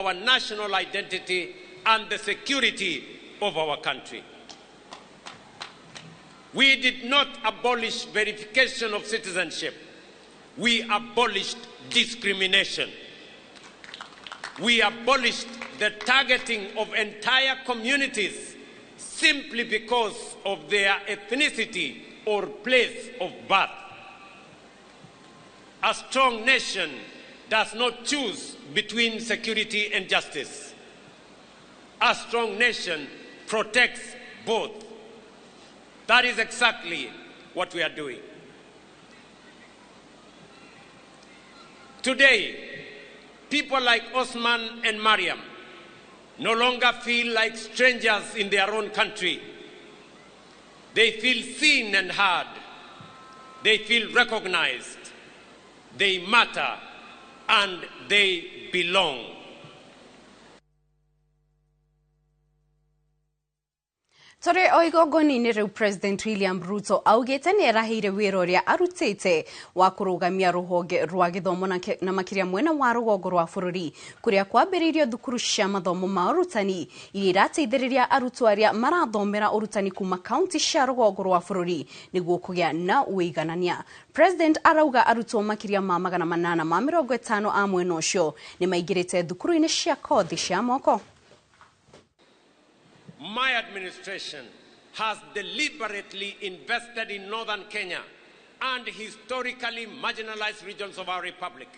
our national identity and the security of our country. We did not abolish verification of citizenship. We abolished discrimination. We abolished the targeting of entire communities simply because of their ethnicity or place of birth. A strong nation does not choose between security and justice. A strong nation protects both. That is exactly what we are doing. Today, people like Osman and Mariam no longer feel like strangers in their own country. They feel seen and heard. They feel recognized. They matter and they belong. Tore o igongona-inĩ rĩu President William Ruto augĩte nĩ erahĩire wĩra ũrĩa arutĩte wa kũrũgamia rũhonge rwa gĩthomo na makĩria mwena wa rũgongo rwa bũrũri kũrĩa kwambĩrĩirio thukuru cia mathomo ma ũrutani iria irateithĩrĩria arutwo arĩa marathomera ũrutani kuma kaunti cia rũgongo rwa bũrũri nĩguo kũgĩa na ũiganania. President arauga arutwo makĩria ma 850 a mwena ũcio nĩ maingĩrĩte thukuru-inĩ cia kothi cia moko. My administration has deliberately invested in northern Kenya and historically marginalized regions of our republic.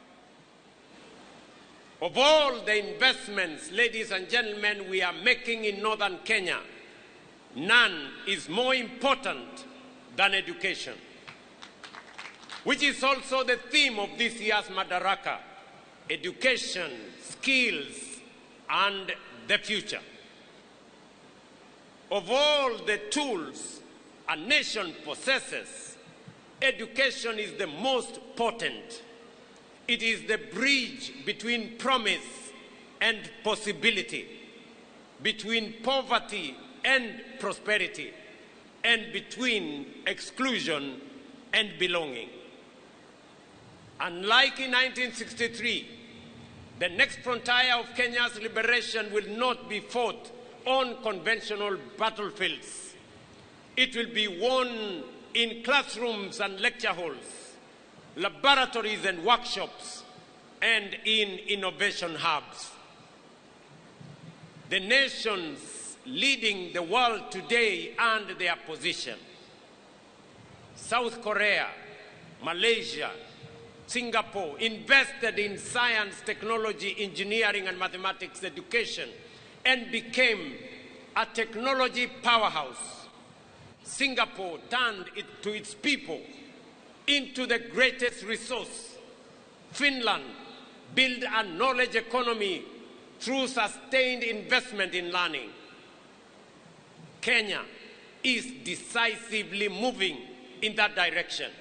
Of all the investments, ladies and gentlemen, we are making in northern Kenya, none is more important than education, which is also the theme of this year's Madaraka: education, skills, and the future. Of all the tools a nation possesses, education is the most potent. It is the bridge between promise and possibility, between poverty and prosperity, and between exclusion and belonging. Unlike in 1963, the next frontier of Kenya's liberation will not be fought on conventional battlefields. It will be won in classrooms and lecture halls, laboratories and workshops, and in innovation hubs. The nations leading the world today and their position: South Korea, Malaysia, Singapore, invested in science, technology, engineering, and mathematics education and became a technology powerhouse. Singapore turned it to its people into the greatest resource. Finland built a knowledge economy through sustained investment in learning. Kenya is decisively moving in that direction.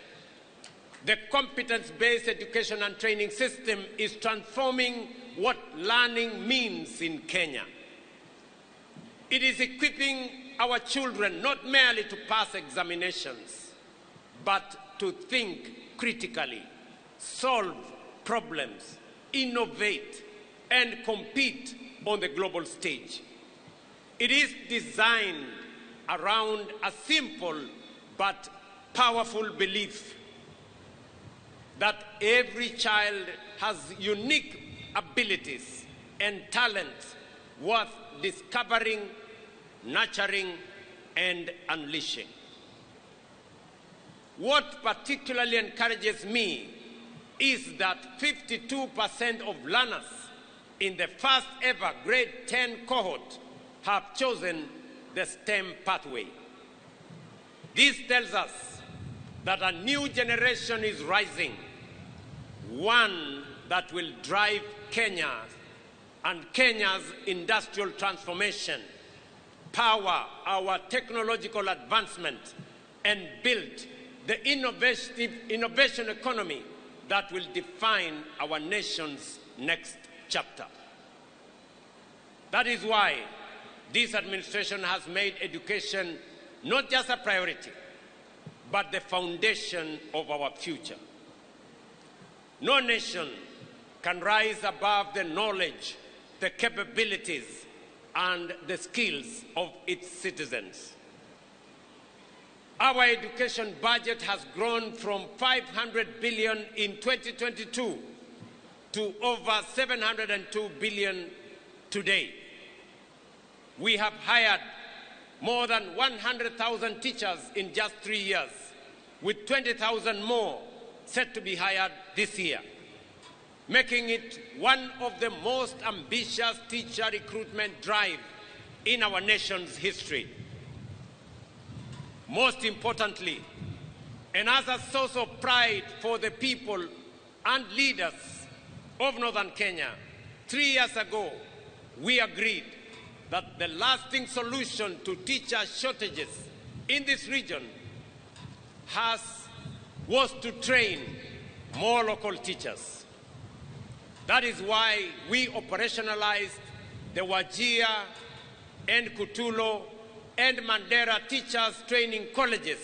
The competence-based education and training system is transforming what learning means in Kenya. It is equipping our children not merely to pass examinations, but to think critically, solve problems, innovate, and compete on the global stage. It is designed around a simple but powerful belief that every child has unique abilities and talents worth discovering, nurturing, and unleashing. What particularly encourages me is that 52% of learners in the first ever grade 10 cohort have chosen the STEM pathway. This tells us that a new generation is rising, one that will drive Kenya and Kenya's industrial transformation, power our technological advancement, and build the innovation economy that will define our nation's next chapter. That is why this administration has made education not just a priority, but the foundation of our future. No nation can rise above the knowledge the capabilities, and the skills of its citizens. Our education budget has grown from 500 billion in 2022 to over 702 billion today. We have hired more than 100,000 teachers in just 3 years, with 20,000 more set to be hired this year, making it one of the most ambitious teacher recruitment drive in our nation's history. Most importantly, and as a source of pride for the people and leaders of Northern Kenya, 3 years ago, we agreed that the lasting solution to teacher shortages in this region was to train more local teachers. That is why we operationalized the Wajir and Kutulo and Mandera Teachers Training Colleges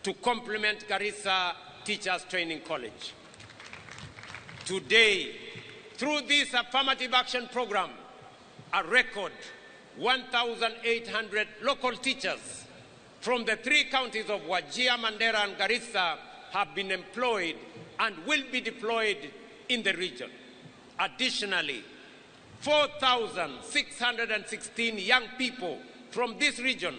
to complement Garissa Teachers Training College. Today, through this affirmative action program, a record 1,800 local teachers from the 3 counties of Wajir, Mandera, and Garissa have been employed and will be deployed in the region. Additionally, 4,616 young people from this region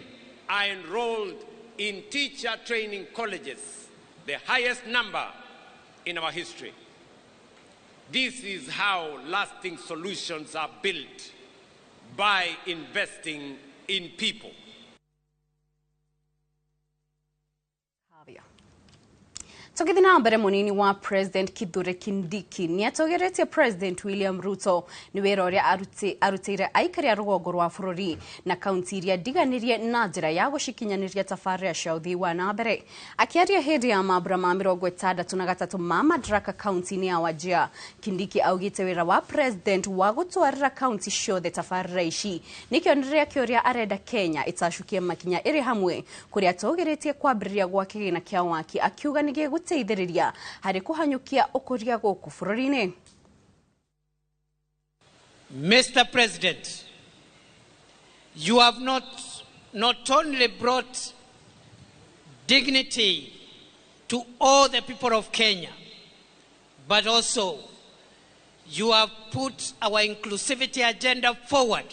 are enrolled in teacher training colleges, the highest number in our history. This is how lasting solutions are built, by investing in people. Tũgĩthiĩ na mbere mũnini wa President Kithure Kindiki nĩatogeretie President William Ruto nĩ wĩra ũrĩa arutĩire aikari a rũgongo rwa bũrũri na kaunti iria ndiganĩrie na njĩra ya gũcikinyanĩria tabarĩra cia ũthii wa na mbere. Akĩaria hĩndĩ ya mambura ma 63 ma Madaraka kaunti-inĩ ya Wajir, Kindiki augĩte wĩra wa President wa gũtwarĩra kaunti ciothe tabarĩra ici nĩ kĩonereria kĩa ũrĩa arenda Kenya ĩtacukie makinya ĩrĩ hamwe kũrĩa atogeretie kwambĩrĩria gwa kĩgĩna kĩa waki akiuga nĩ gĩgũteithĩrĩria harĩ kũhanyũkia ũkũria gũkũ bũrũri-inĩ. Mr. President, you have not only brought dignity to all the people of Kenya, but also you have put our inclusivity agenda forward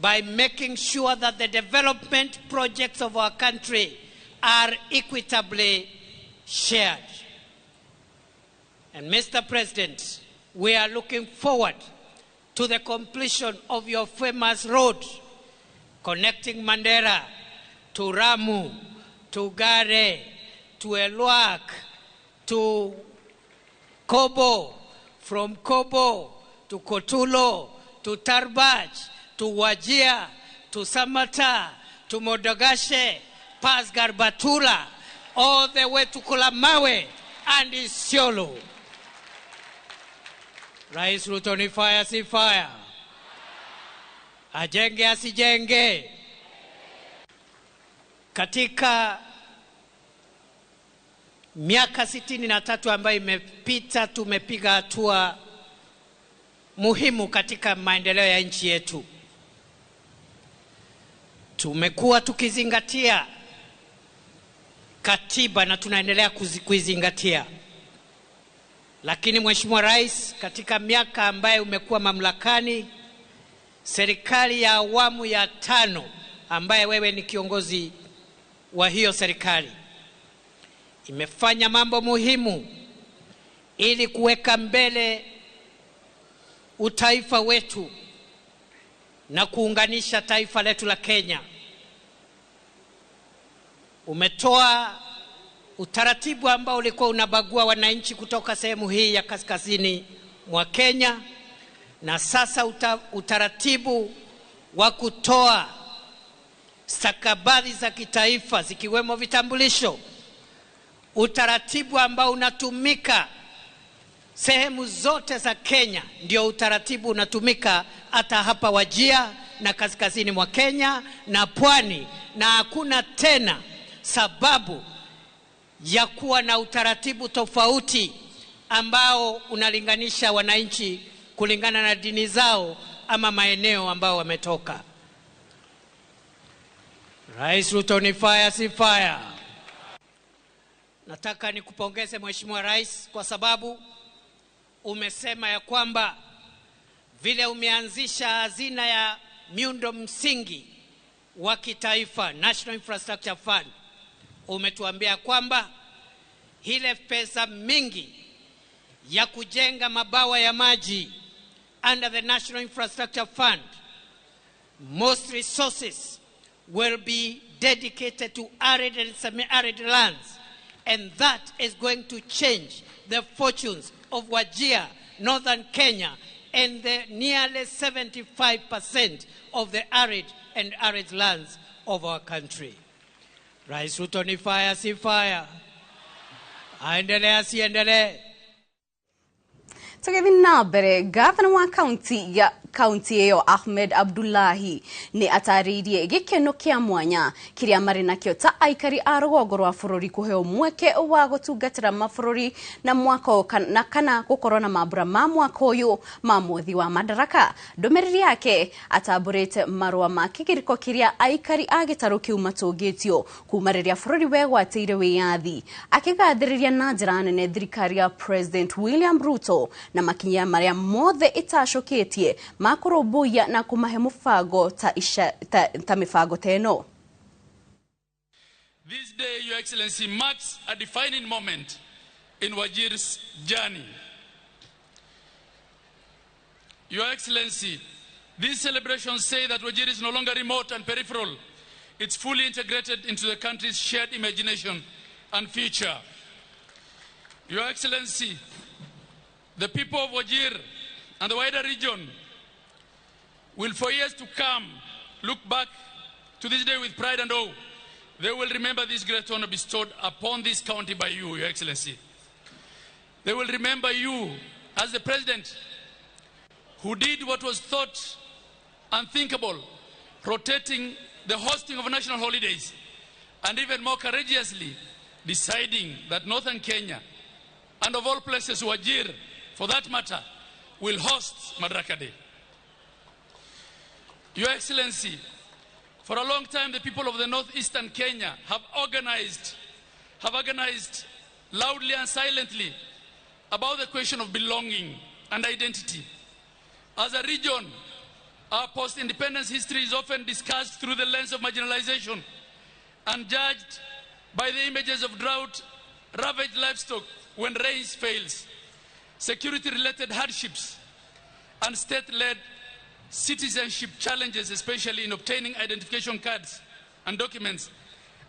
by making sure that the development projects of our country are equitably shared. And Mr. President, we are looking forward to the completion of your famous road connecting Mandera to Ramu, to Gare, to Elwak, to Kobo, from Kobo to Kotulo, to Tarbaj, to Wajir, to Samata, to Modogashe, past Garbatula, all the way to Kulamawe and Isiolo. Rais Ruto ni fire, si fire? Ajenge asijenge? Katika miaka 63 ambayo imepita, tumepiga hatua muhimu katika maendeleo ya nchi yetu. Tumekuwa tukizingatia katiba na tunaendelea kuizingatia. Lakini Mheshimiwa Rais, katika miaka ambayo umekuwa mamlakani, serikali ya awamu ya 5 ambaye wewe ni kiongozi wa hiyo serikali, imefanya mambo muhimu ili kuweka mbele utaifa wetu na kuunganisha taifa letu la Kenya. Umetoa utaratibu ambao ulikuwa unabagua wananchi kutoka sehemu hii ya kaskazini mwa Kenya, na sasa utaratibu wa kutoa stakabadhi za kitaifa zikiwemo vitambulisho, utaratibu ambao unatumika sehemu zote za Kenya, ndio utaratibu unatumika hata hapa Wajir na kaskazini mwa Kenya na pwani, na hakuna tena sababu ya kuwa na utaratibu tofauti ambao unalinganisha wananchi kulingana na dini zao ama maeneo ambao wametoka. Rais Ruto ni fire, si fire? Nataka nikupongeze Mheshimiwa Rais kwa sababu umesema ya kwamba vile umeanzisha hazina ya miundo msingi wa kitaifa, National Infrastructure Fund, umetuambia kwamba ile pesa mingi ya kujenga mabawa ya maji under the National Infrastructure Fund, most resources will be dedicated to arid and semi-arid lands, and that is going to change the fortunes of Wajir, northern Kenya, and the nearly 75% of the arid and arid lands of our country. Rais Ruto ni fire, si fire? Aendelee asiendelee? Tũgĩthiĩ na mbere, gavana wa kaunti ya kaunti ĩyo Ahmed Abdullahi nĩ atarĩirie gĩkeno kĩa mwanya kĩrĩa marĩ nakĩo ta aikari a rũgongo rwa bũrũri kũheo mweke wa gũtungatĩra mabũrũri na mwaka ũyũ na kana gũkorwo na mambura ma mwaka ũyũ ma mwothi wa madaraka. Ndũmĩrĩri yake atambũrĩte marũa ma kĩgirĩko kĩrĩa aikari a gĩtarũ kĩu matũngĩtio kuma rĩrĩa bũrũri wegwatĩire wĩyathi, akĩgathĩrĩria na njĩra nene thirikari ya President William Ruto na makinya marĩa mothe ĩtacũkĩtie ma kũrũmbũiya na kũmahe mũbango ta, ica, ta, ta mĩbango ta ĩno. This day, Your Excellency, marks a defining moment in Wajir's journey. Your Excellency, these celebrations say that Wajir is no longer remote and peripheral. It's fully integrated into the country's shared imagination and future. Your Excellency, the people of Wajir and the wider region will for years to come look back to this day with pride and awe. They will remember this great honor bestowed upon this county by you, Your Excellency. They will remember you as the president who did what was thought unthinkable, rotating the hosting of national holidays, and even more courageously deciding that northern Kenya, and of all places Wajir, for that matter, will host Madaraka Day. Your Excellency, for a long time the people of the northeastern Kenya have organized loudly and silently about the question of belonging and identity. As a region, our post-independence history is often discussed through the lens of marginalization and judged by the images of drought, ravaged livestock when rains fails, security-related hardships, and state-led citizenship challenges, especially in obtaining identification cards and documents,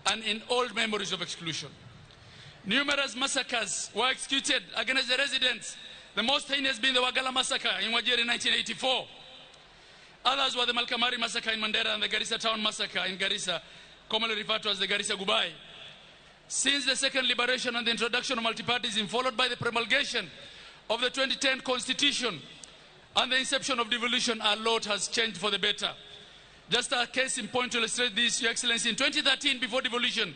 and in old memories of exclusion. Numerous massacres were executed against the residents, the most heinous being the Wagala massacre in Wajir in 1984. Others were the Malkamari massacre in Mandera and the Garissa town massacre in Garissa, commonly referred to as the Garissa Gubai. Since the second liberation and the introduction of multipartyism, followed by the promulgation of the 2010 Constitution and the inception of devolution, our lot has changed for the better. Just a case in point to illustrate this, Your Excellency, in 2013, before devolution,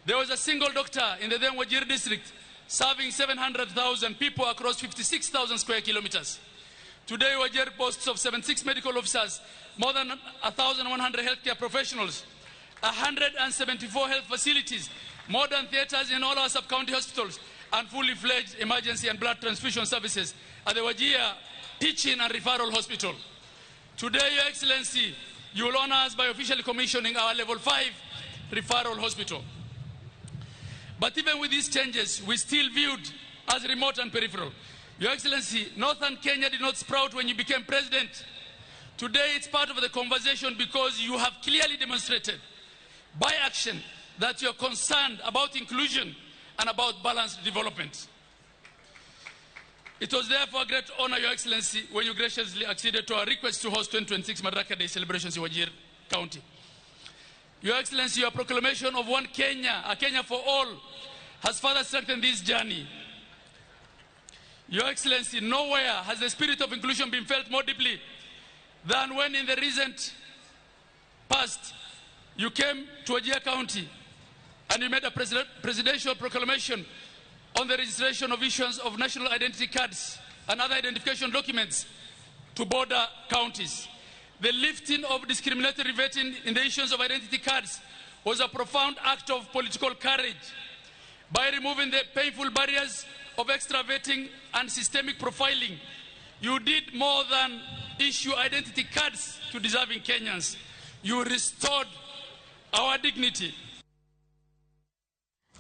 there was a single doctor in the then Wajir district serving 700,000 people across 56,000 square kilometers. Today, Wajir boasts of 76 medical officers, more than 1,100 healthcare professionals, 174 health facilities, modern theaters in all our sub-county hospitals, and fully fledged emergency and blood transfusion services at the Wajir Teaching and Referral Hospital. Today, Your Excellency, you will honor us by officially commissioning our Level 5 Referral Hospital. But even with these changes, we still viewed as remote and peripheral. Your Excellency, Northern Kenya did not sprout when you became president. Today, it's part of the conversation because you have clearly demonstrated by action that you're concerned about inclusion and about balanced development. It was therefore a great honor, Your Excellency, when you graciously acceded to our request to host 2026 Madaraka Day celebrations in Wajir County. Your Excellency, your proclamation of one Kenya, a Kenya for all, has further strengthened this journey. Your Excellency, nowhere has the spirit of inclusion been felt more deeply than when in the recent past you came to Wajir County and you made a presidential proclamation on the registration of issuance of national identity cards and other identification documents to border counties. The lifting of discriminatory vetting in the issuance of identity cards was a profound act of political courage. By removing the painful barriers of extra vetting and systemic profiling, you did more than issue identity cards to deserving Kenyans. You restored our dignity.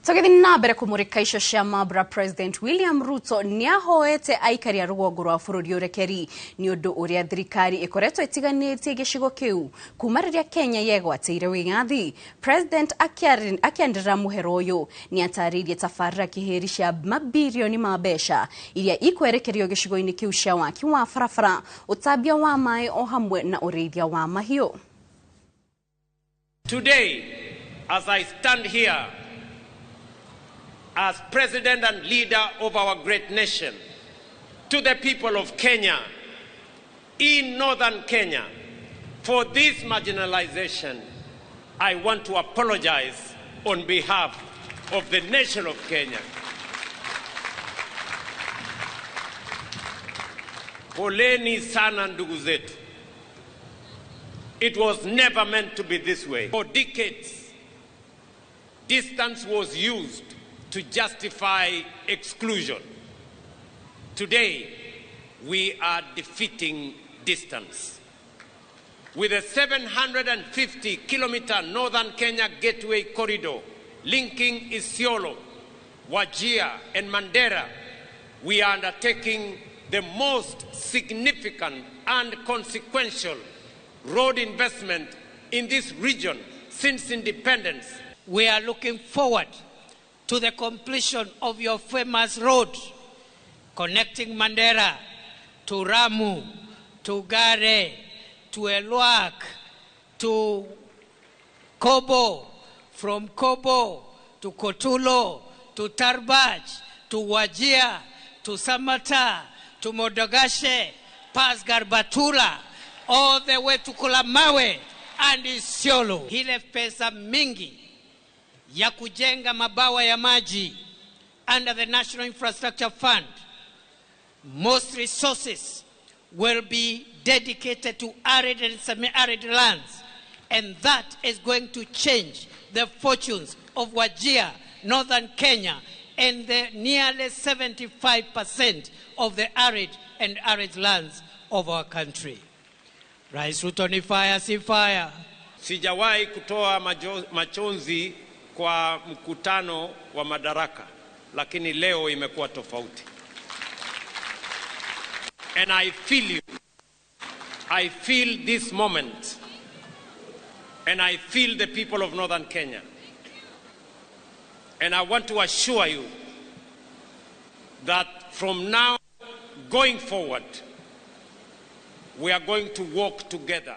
Tũgĩthiĩ na mbere kũmũrĩka icio cia mambura, President William Ruto nĩahoete aikari a rũgongo rwa bũrũri ũrekeri nĩ ũndũ ũrĩa thirikari ĩkoretwo ĩtiganĩtie gĩcigo kĩu kuma rĩrĩa Kenya yegwatĩire wĩyathi. President akĩanĩrĩra mũhero ũyũ nĩatarĩirie tabarĩra kĩhĩri cia mabirioni ma mbeca iria ikwerekerio gĩcigo-inĩ kĩu cia waki wa barabara, ũtambia wa maĩ o hamwe na ũrĩithia wa mahiũ. Today, as I stand here as president and leader of our great nation, to the people of Kenya, in northern Kenya, for this marginalization, I want to apologize on behalf of the nation of Kenya. Poleni sana ndugu zetu. It was never meant to be this way. For decades, distance was used to justify exclusion. Today, we are defeating distance. With a 750-kilometer Northern Kenya Gateway Corridor linking Isiolo, Wajir, and Mandera, we are undertaking the most significant and consequential road investment in this region since independence. We are looking forward to the completion of your famous road connecting Mandera to Ramu, to Gare, to Elwak, to Kobo, from Kobo to Kotulo, to Tarbaj, to Wajir, to Samata, to Modogashe, past Garbatula, all the way to Kulamawe and Isiolo. Ile pesa mingi ya kujenga mabawa ya maji under the National Infrastructure Fund, most resources will be dedicated to arid and semi-arid lands, and that is going to change the fortunes of Wajir, northern Kenya, and the nearly 75% of the arid and arid lands of our country. Rais Ruto ni fire, si fire. Sijawahi kutoa machozi kwa mkutano wa madaraka, lakini leo imekuwa tofauti. And I feel you. I feel this moment. And I feel the people of Northern Kenya. And I want to assure you that from now going forward, we are going to work together.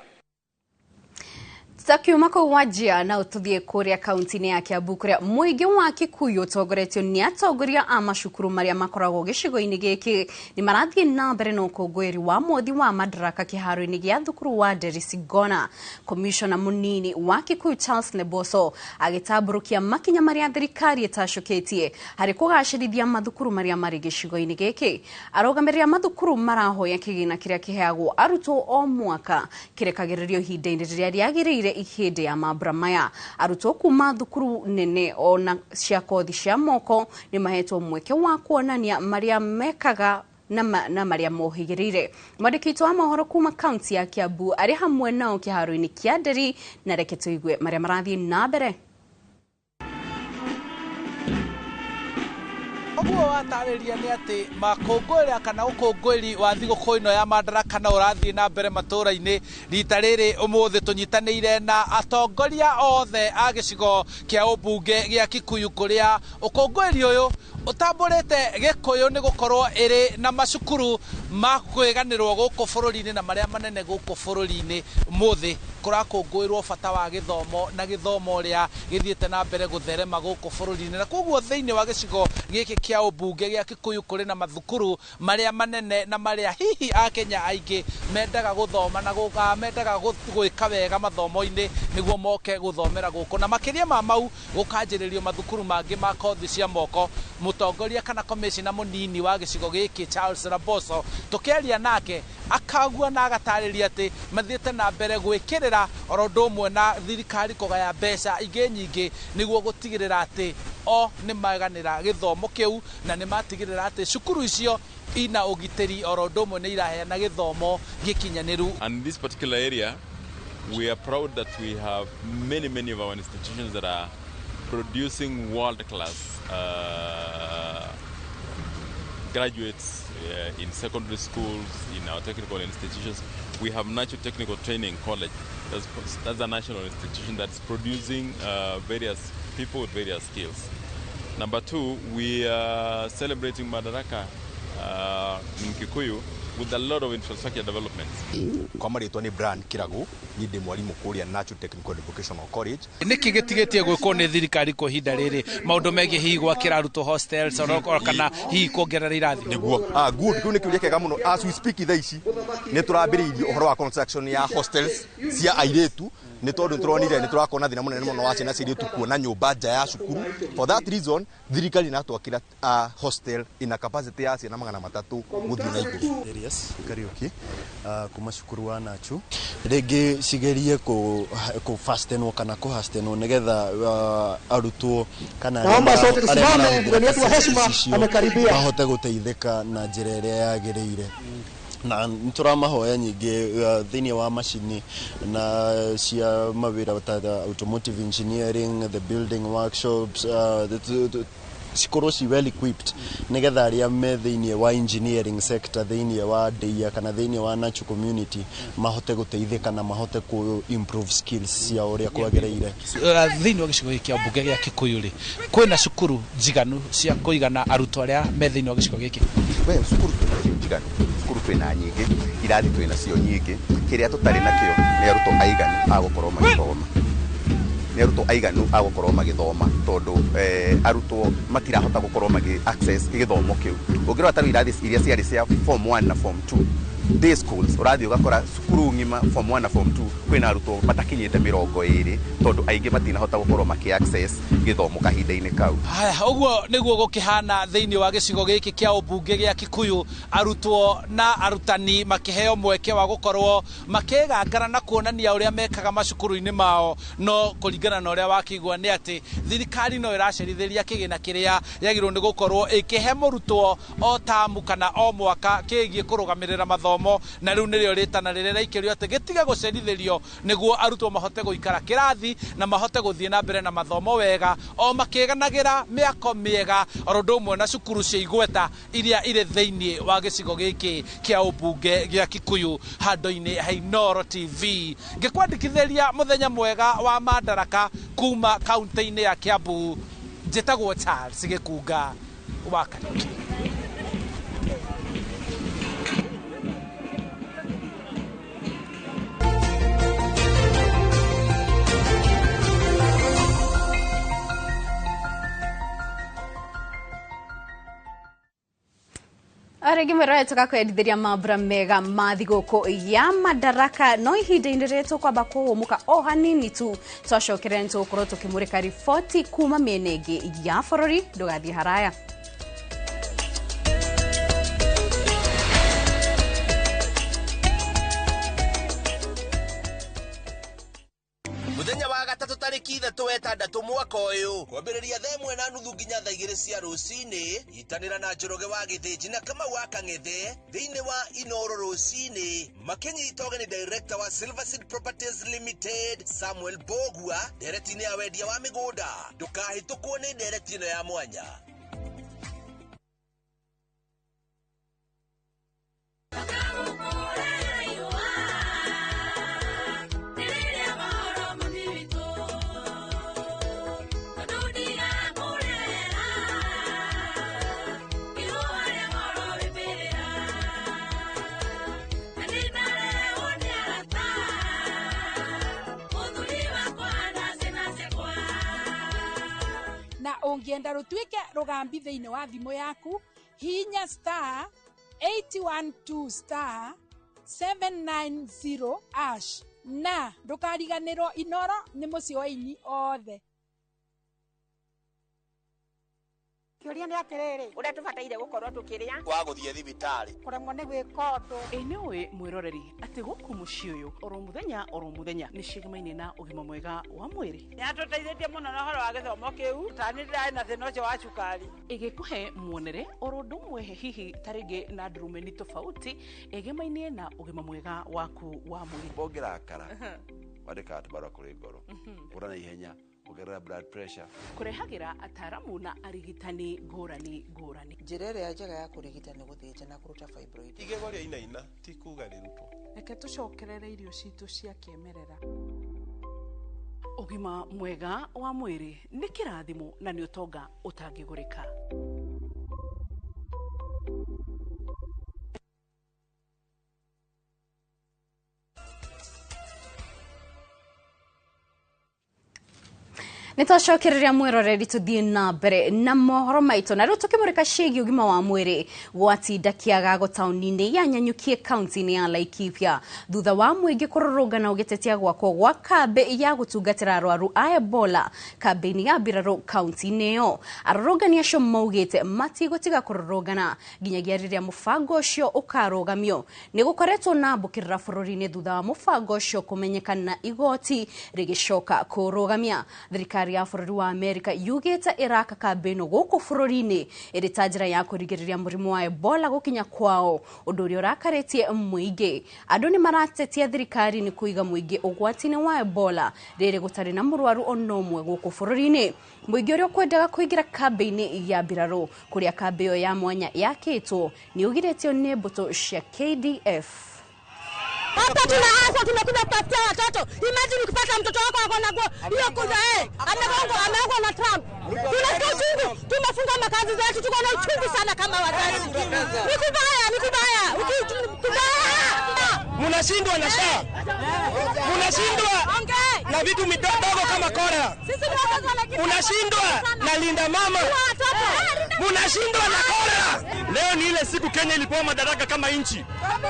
Takiuma kũu Wajir na ũtũthiĩ kũrĩa kaunti-inĩ ya Kiambu kũrĩa mũingĩ wa Kikuyu ũtongoretio nĩ atongoria a macukuru marĩa makoragwo gĩcigo-inĩ gĩkĩ nĩ marathiĩ na mbere na ũkũngũĩri wa mwothi wa madaraka kĩharo-inĩ gĩa thukuru wa Nderi Sigona. Komishona mũnini wa Kikuyu Charles Neboso agĩtambũrũkia makinya marĩa thirikari ĩtacũkĩtie harĩ kũgacĩrithia mathukuru marĩa marĩ gĩcigo-inĩ gĩkĩ. Arũgamĩrĩri a mathukuru marahoya kĩgĩna kĩrĩa kĩheagwo arutwo o mwaka kĩrekagĩrĩrio ihinda-inĩ rĩrĩa rĩagĩrĩire hĩndĩ ya mambura maya. Arutwo kuma thukuru nene ona cia kothi cia moko nĩ mahetwo mweke wa kuonania marĩa mekaga na marĩa mohĩgĩrĩire. Mwandĩki witũ wa mohoro kuma kaunti ya Kiambu arĩ hamwe nao kĩharo-inĩ kĩa Nderi, na reke tũigue marĩa marathiĩ na mbere. Ũguo watarĩria nĩ atĩ makũngũĩra kana ũkũngũĩri wa thigũkũ ĩno ya madaraka no ũrathiĩ na mbere matũũra-inĩ. Rita rĩrĩ ũmũthĩ tũnyitanĩire na atongoria othe a gĩcigo kĩa ũmbunge gĩa Kikuyu kũrĩa ũkũngũĩri ũyũ ũtambũrĩte Gĩkũyũ nĩ gũkorwo ĩrĩ na macukuru ma kwĩganĩrwo gũkũ bũrũri-inĩ na marĩa manene gũkũ bũrũri-inĩ. Ũmũthĩ kũrakũngũĩrwo bata wa gĩthomo na gĩthomo ũrĩa gĩthiĩte na mbere gũtherema gũkũ bũrũri-inĩ, na koguo thĩinĩ wa gĩcigo gĩkĩ kĩa ũmbunge gĩa Kikuyu kũrĩ na mathukuru marĩa manene na marĩa hihi Akenya aingĩ mendaga gũthoma na mendaga gwĩka wega mathomo-inĩ nĩguo moke gũthomera gũkũ, na makĩria ma mau gũkanjĩrĩrio mathukuru mangĩ ma kothi cia moko. Mũtongoria kana commissioner mũnini wa gĩcigo gĩkĩ Charles Raboso, tũkĩaria nake akagua na agatarĩria atĩ mathiĩte na mbere gwĩkĩrĩra oro ũndũ ũmwe na thirikari kũgaya mbeca ingĩ nyingĩ nĩguo gũtigĩrĩra atĩ o nĩ maganĩra gĩthomo kĩu na nĩ matigĩrĩra atĩ cukuru icio ina ũgitĩri oro ũndũ ũmwe nĩ iraheana gĩthomo gĩkinyanĩru. And in this particular area, we are proud that we have many, many of our institutions that are producing world-class graduates in secondary schools, in our technical institutions. We have National Technical Training College. That's a national institution that's producing various people with various skills. Number two, we are celebrating Madaraka in Kikuyu with a lot of infrastructure developments. Kwa marĩtwa nĩ Brian Kiragu, niĩ ndĩ mwarimũ kũrĩa Natural Technical and Vocational College. Nĩkĩ gĩtigĩtie gwĩkwo nĩ thirikari kwa ihinda rĩrĩ maũndũ megiĩ hihi gwakĩra arutwo hostels oro kana hihi kuongerera irathi? Nĩguo, good, kĩu nĩ kĩũria kĩega mũno. As we speak thaa ici nĩ tũrambĩrĩirie ũhoro wa construction ya hostels cia airĩtu, nĩ tondũ nĩtũronire nĩ tũrakorwo na thĩna mũnene mũno wa ciana cia airĩtu kuona nyũmba nja ya cukuru. For that reason thirikari ĩratwakĩra hostel ina capacity ya ciana 300 gũthiĩ na igũrũ. Elias Kariuki kuma cukuru wa Nachu, rĩngĩ cigerie kũ fastenwo kana kũ hastenwo nĩgetha arutwo kana Naomba sote tusimame, mgeni wetu wa heshima amekaribia, mahote gũteithĩka na njĩra ĩrĩa yagĩrĩire. Na nĩtũramahoya nyingĩ thĩinĩ wa macini na cia mawĩra ta automotive engineering, the building workshops, cikorwo ci well equipped nĩgetha arĩa me thĩinĩ wa engineering sector thĩinĩ wa Ndeia kana thĩinĩ wa Nachu community mahote gũteithĩka na mahote ku improve skills ciao ũrĩa kwagĩrĩire. Thĩinĩ wa gĩcigo gĩkĩ kĩa mbunge gĩa Kikuyu rĩ, kwĩna cukuru njiganu cia kũigana arutwo arĩa me thĩinĩ wa gĩcigo gĩkĩ? We cukuru twĩna njiganu, cukuru twĩna nyingĩ, irathi twĩna cio nyingĩ, kĩrĩa tũtarĩ nakĩo nĩ arutwo aiganu a gũkorwo magĩthoma. Nĩ arutwo aiganu a gũkorwo magĩthoma tondũ arutwo matirahota gũkorwo magĩ access gĩthomo kĩu. Ũngĩrora ta rĩu irathi iria ciarĩ cia form 1 na form 2 day schools, ũrathiĩ ũgakora cukuru ng'ima form 1 na form 2 kwĩna arutwo matakinyĩte 20 tondũ aingĩ matinahota gũkorwo makĩ access gĩthomo kahinda-inĩ kau. Haya, ũguo nĩguo gũkĩhana thĩinĩ wa gĩcigo gĩkĩ kĩa ũmbunge gĩa Kikuyu, arutwo na arutani makĩheo mweke wa gũkorwo makĩgangara na kuonania ũrĩa mekaga macukuru-inĩ mao, no kũringana na ũrĩa wakĩigua nĩ atĩ thirikari no ĩracerithĩria kĩgĩna kĩrĩa yagĩrĩirwo nĩ gũkorwo ĩkĩhe mũrutwo o tamu kana o mwaka kĩgiĩ kũrũgamĩrĩra mathomo, na rĩu nĩrĩo rĩtana rĩrĩa rĩraikĩrio atĩ gĩtige gũcerithĩrio nĩguo arutwo mahote gũikara kĩrathi na mahote gũthiĩ na mbere na mathomo wega o makĩganagĩra mĩako mĩega oro ũndũ ũmwe na cukuru cia igweta iria irĩ thĩinĩ wa gĩcigo gĩkĩ kĩa ũmbunge gĩa Kikuyu. Handũ-inĩ ha Inooro TV ngĩkwandĩkithĩria mũthenya mwega wa Madaraka kuma kaunti-inĩ ya Kiambu, njĩtagwo Charles Gĩkunga wa Kariuki. Rĩngĩ mwĩrore tũgakwendithĩria mambura mega ma thigũkũ ya Madaraka, no ihinda-inĩ rĩrĩ tũkwamba kũhũmũka o hanini tu, twacokerera nĩ tũgũkorwo tũkĩmũrĩka riboti kuma mĩena ĩngĩ ya bũrũri. Ndũgathiĩ haraya. Muthenya wa gatatũ tarĩki 3 mwaka ũyũ kwambĩrĩria 1:30 nginya 2:00 cia rũcinĩ, nyitanĩra na Njoroge wa Gĩthĩnji na Kamau wa Kang'ethe thĩinĩ wa Inooro rũcinĩ, makĩnyita ũgeni director wa Silver Seed Properties Limited Samuel Bogua ndereti-inĩ ya wendia wa mĩgũnda. Ndũkahĩtũkwo nĩ ndereti ĩno ya mwanya. Ũngĩenda rũtuĩke rũgambi thĩinĩ wa thimũ yaku, hihinya star 812 star 790 ash, na ndũkariganĩrwo Inooro nĩ mũciĩ wa aini othe. Kĩũria nĩ atĩrĩrĩ, ũrĩa tũbataire gũkorwo tũkĩrĩa wa gũthiĩ thibitarĩ kũremwo nĩ gwĩka ũndũ. Ĩ nĩũĩ mwĩroreri atĩ gũkũ mũciĩ ũyũ oro mũthenya nĩ cigamaine na ũgima mwega wa mwĩrĩ. Nĩatũteithĩtie mũno na ũhoro wa gĩthomo kĩu, ta nĩ ndĩrarĩ na thĩna ũcio wa cukari. Ĩgĩkũhe muonere oro ũndũ ũmwe hihi ta rĩngĩ na ndurumeni tofauti ĩgemaine na ũgima mwega waku wa mwĩrĩ. Ũngĩrakara wandĩkaga tũbarũa kũrĩ ngoro, ũra na ihenya, ongerera blood pressure. Kũrehagĩra ataaramu na arigitani ngũrani ngũrani. Njĩra ĩrĩa njega ya kũrigita nĩ gũthĩnja na kũruta fibroid. Igego rĩa inaina ti kuga rĩrutwo. Reke tũcokerere irio citũ cia kĩmerera. Ũgima mwega wa mwĩrĩ nĩ kĩrathimo na nĩ ũtonga ũtangĩgũrĩka. Nĩ twacokereria mwĩroreri tũthiĩ na mbere na mohoro maitũ na rĩu tũkĩmũrĩka ciĩgiĩ ũgima wa mwĩrĩ gwatinda kĩagago taũni-inĩ ya Nanyuki kaunti-inĩ ya Laikipia thutha wa mũingĩ kũrũrũngana ũgĩtetia gwakwo gwa kambĩ ya gũtungatĩra arwaru a Ebola kambĩ-inĩ ya mbirarũ kaunti-inĩ ĩyo. Arũrũngani acio maugĩte matigũtiga kũrũrũngana nginyagia rĩrĩa mũbango ũcio ũkarũgamio. Nĩ gũkoretwo na mbũkĩrĩra bũrũri-inĩ thutha wa mũbango ũcio kũmenyekana na igoti rĩgĩcoka kũrũgamia. Thirikari ya bũrũri wa Amerika yugĩte ĩraka kambĩ ĩno gũkũ bũrũri-inĩ ĩrĩ ta njĩra ya kũrigĩrĩria mũrimũ wa Ebola gũkinya kwao, ũndũ ũrĩa ũrakarĩtie mũingĩ. Andũ nĩ maratetia thirikari nĩ kũiga mũingĩ ũgwati-inĩ wa Ebola rĩrĩ gũtarĩ na mũrwaru ona ũmwe gũkũ bũrũri-inĩ. Mũingĩ ũrĩa ũkwendaga kũingĩra kambĩ-inĩ ya mbirarũ kũrĩa kambĩ ĩyo ya mwanya yakĩtwo nĩ ũgirĩtio nĩ mbũtũ cia KDF. Hapa tunaanza tunakuja kutafutia watoto. Imagine ukipata mtoto wako ako na hiyo kuza ameongwa na Trump. Tunasikia uchungu, tumefunga makazi zetu, tuko na uchungu sana kama wazazi. Ni kubaya, ni kubaya. Kubaya. Mnashindwa na SHA. Mnashindwa na vitu midogo kama cholera. Mnashindwa na Linda Mama. Mnashindwa na cholera. Leo ni ile siku Kenya ilipewa madaraka kama nchi.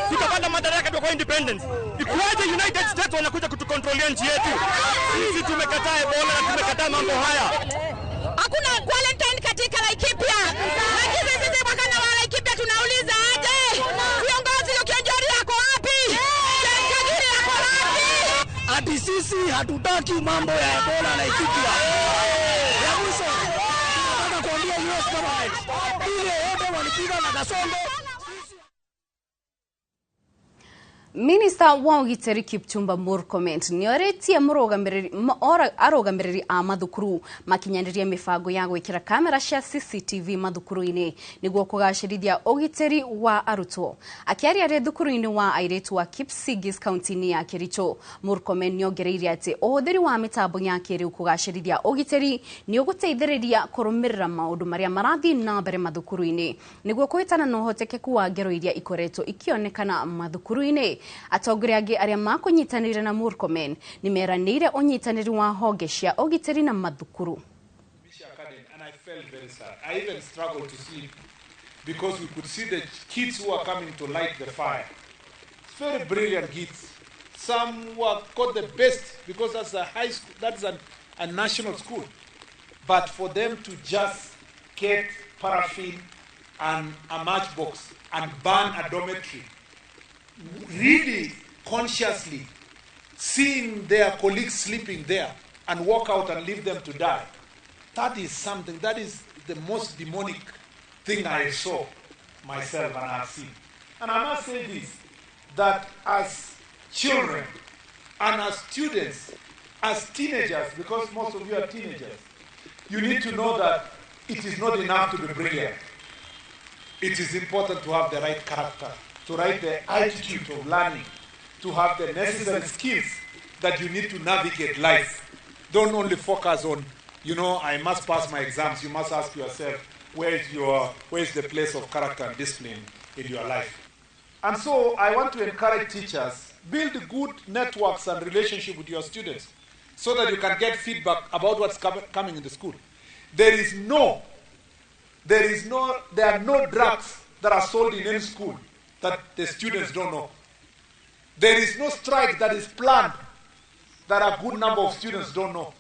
Tukapata madaraka kwa independence. Ikuwaje United States wanakuja kutukontrolia nchi yetu? Sisi tumekataa Ebola na tumekataa mambo haya. Hakuna quarantine katika Laikipia. Lakini sisi wakana wa Laikipia tunauliza aje? Viongozi ukiojori yako wapi? Kagiri yako wapi? Ati sisi hatutaki mambo ya Ebola Laikipia. Ya mwisho nataka kuambia US government ile yote walipiga na Kasongo. Minista wa ũgitĩri Kipchumba Murkomen nĩorĩtie arũgamĩrĩri a mathukuru makinyanĩrie mĩbango ya gwĩkĩra kamera cia CCTV mathukuru-inĩ nĩguo kũgacĩrithia ũgitĩri wa arutwo. Akĩaria arĩ thukuru-inĩ wa airĩtu wa Kipsigis kaunti-inĩ ya Kericho, Murkomen nĩongereire atĩ ũhũthĩri wa mĩtambo ya kĩrĩu kũgacĩrithia ũgitĩri nĩ ũgũteithĩrĩria kũrũmĩrĩra maũndũ marĩa marathiĩ na mbere mathukuru-inĩ nĩguo kũhĩtana na ũhotekeku wa ngero iria ikoretwo ikĩonekana mathukuru-inĩ. Atongoria angĩ arĩa makũnyitanĩire na Murkomen nĩ meranĩire ũnyitanĩri wa honge cia ũgitĩri na mathukuru. And I felt very sad. I even struggled to sleep because we could see the kids who are coming to light the fire. Very brilliant kids. Some who have got the best because that's a high school, that's a national school. But for them to just get paraffin and a matchbox and burn a dormitory, really consciously seeing their colleagues sleeping there and walk out and leave them to die, that is something, that is the most demonic thing I saw myself and I've seen. And I must say this, that as children and as students, as teenagers, because most of you are teenagers, you need to know that it is not enough to be brilliant. It is important to have the right character, to write the attitude of learning, to have the necessary skills that you need to navigate life. Don't only focus on, you know, I must pass my exams. You must ask yourself, where is the place of character and discipline in your life? And so I want to encourage teachers, build good networks and relationship with your students so that you can get feedback about what's coming in the school. There are no drugs that are sold in any school that the students don't know. There is no strike that is planned that a good number of students don't know.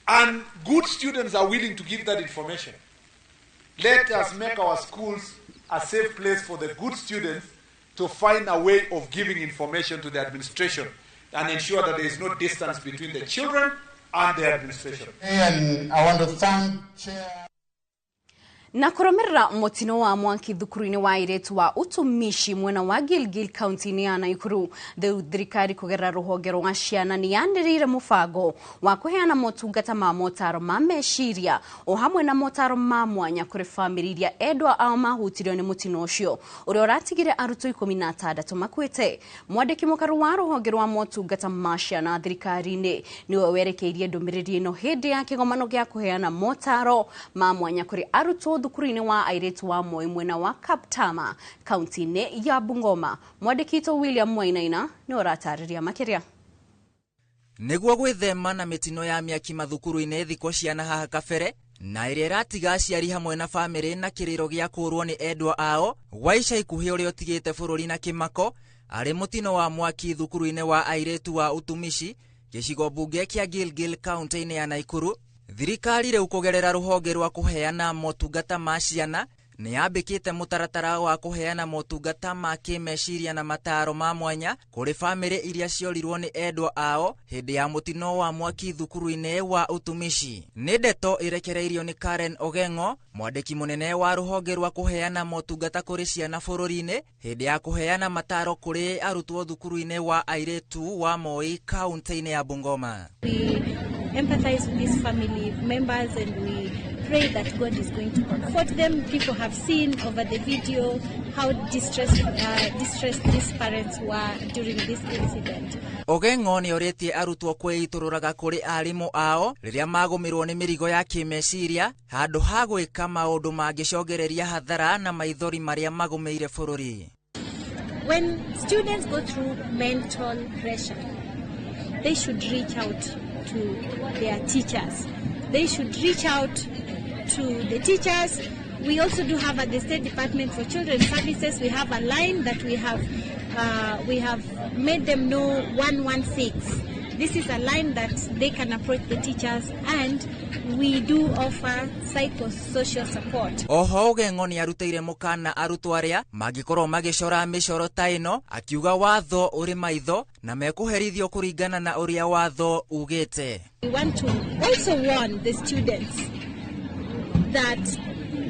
And good students are willing to give that information. Let us make our schools a safe place for the good students to find a way of giving information to the administration and ensure that there is no distance between the children and the administration. And I want to thank Chair. Na kũrũmĩrĩra mũtino wa mwaki thukuru-inĩ wa airĩtu wa utumishi mwena wa Gilgil kaunti-inĩ ya Nakuru, thirikari kũgerera rũhonge rwa ciana nĩ yanĩrĩire mũbango wa kũheana motungata ma motaro ma meciria o hamwe na motaro ma mwanya kũrĩ bamĩrĩ iria endwa ao mahutirio nĩ mũtino ũcio ũrĩa ũratigire arutwo 16 makuĩte. Mwandĩki mũkaru wa rũhonge rwa motungata ma ciana thirikari-inĩ nĩwe werekeirie ndũmĩrĩri ĩno hĩndĩ ya kĩgomano gĩa kũheana motaro ma mwanya kũrĩ arutwo thukuru-inĩ wa airĩtu wa Moi mwena wa Kaptama kaunti-inĩ ya Bungoma. Mwandĩki William Wainaina nĩ ũratarĩria makĩria. Nĩguo gwĩthema na mĩtino ya mĩaki mathukuru-inĩ thikũ ciana haha kabere na ĩrĩa ĩratiga aciari hamwe na bamĩrĩ na kĩrĩro gĩa kũũrwo nĩ endwa ao gwa ica ikuhĩ ũrĩa ũtigĩte bũrũri na kĩmako arĩ mũtino wa mwaki thukuru-inĩ wa airĩtu wa utumishi gĩcigo mbunge kĩa Gilgil kaunti-inĩ ya Nakuru. Thirikari rĩu kũgerera rũhonge rwa kũheana motungata ma ciana nĩ yambĩkĩte mũtaratara wa kũheana motungata ma kĩmeciria na mataro ma mwanya kũrĩ bamĩrĩ iria ciorirwo nĩ endwa ao hĩndĩ ya mũtino wa mwaki thukuru-inĩ wa utumishi. Nĩ ndeto ĩrekereirio nĩ Karen Ogengo, mwandĩki mũnene wa rũhonge rwa kũheana motungata kũrĩ ciana bũrũri-inĩ hĩndĩ ya kũheana mataro kũrĩ arutwo thukuru-inĩ wa airĩtu wa Moi kaunti-inĩ ya Bungoma. Empathize with these family members and we pray that God is going to comfort them. People have seen over the video how distressed these parents were during this incident. Ogengo nĩ orĩtie arutwo kwĩitũrũraga kũrĩ arimũ ao rĩrĩa magũmĩrwo nĩ mĩrigo ya kĩmeciria handũ ha gwĩka maũndũ mangĩcogereria hathara na maithori marĩa magũmĩire bũrũri. When students go through mental pressure, they should reach out to their teachers. They should reach out to the teachers. We also do have at the State Department for Children's Services, we have a line that we have made them know 116. This is a line that they can approach the teachers, and we do offer psychosocial support. Oho Ogengo nĩ arutĩire mũkana arutwo arĩa mangĩkorwo magĩcora mĩcoro ta ĩno akiuga watho ũrĩ maitho na mekũherithio kũringana na ũrĩa watho ugĩte. We want to also warn the students that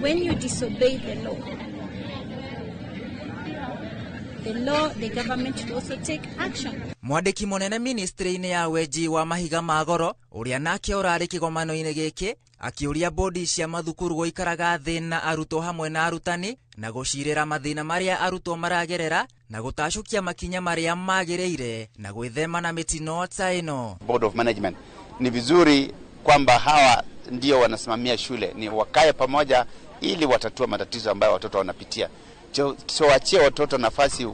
when you disobey the law, the government will also take action. Mwandĩki mũnene ministry-inĩ ya wenji wa mahiga ma goro ũrĩa nake ũrarĩ kĩgomano-inĩ gĩkĩ akĩũria bodi cia mathukuru gũikaraga thĩ na arutwo hamwe na arutani na gũcirĩra mathĩna marĩa arutwo maragerera na gũtacũkia makinya marĩa magĩrĩire na gwĩthema na mĩtino ta ĩno. Board of Management, ni vizuri kwamba hawa ndio wanasimamia shule, ni wakae pamoja ili watatue matatizo ambayo watoto wanapitia. So waachie watoto nafasi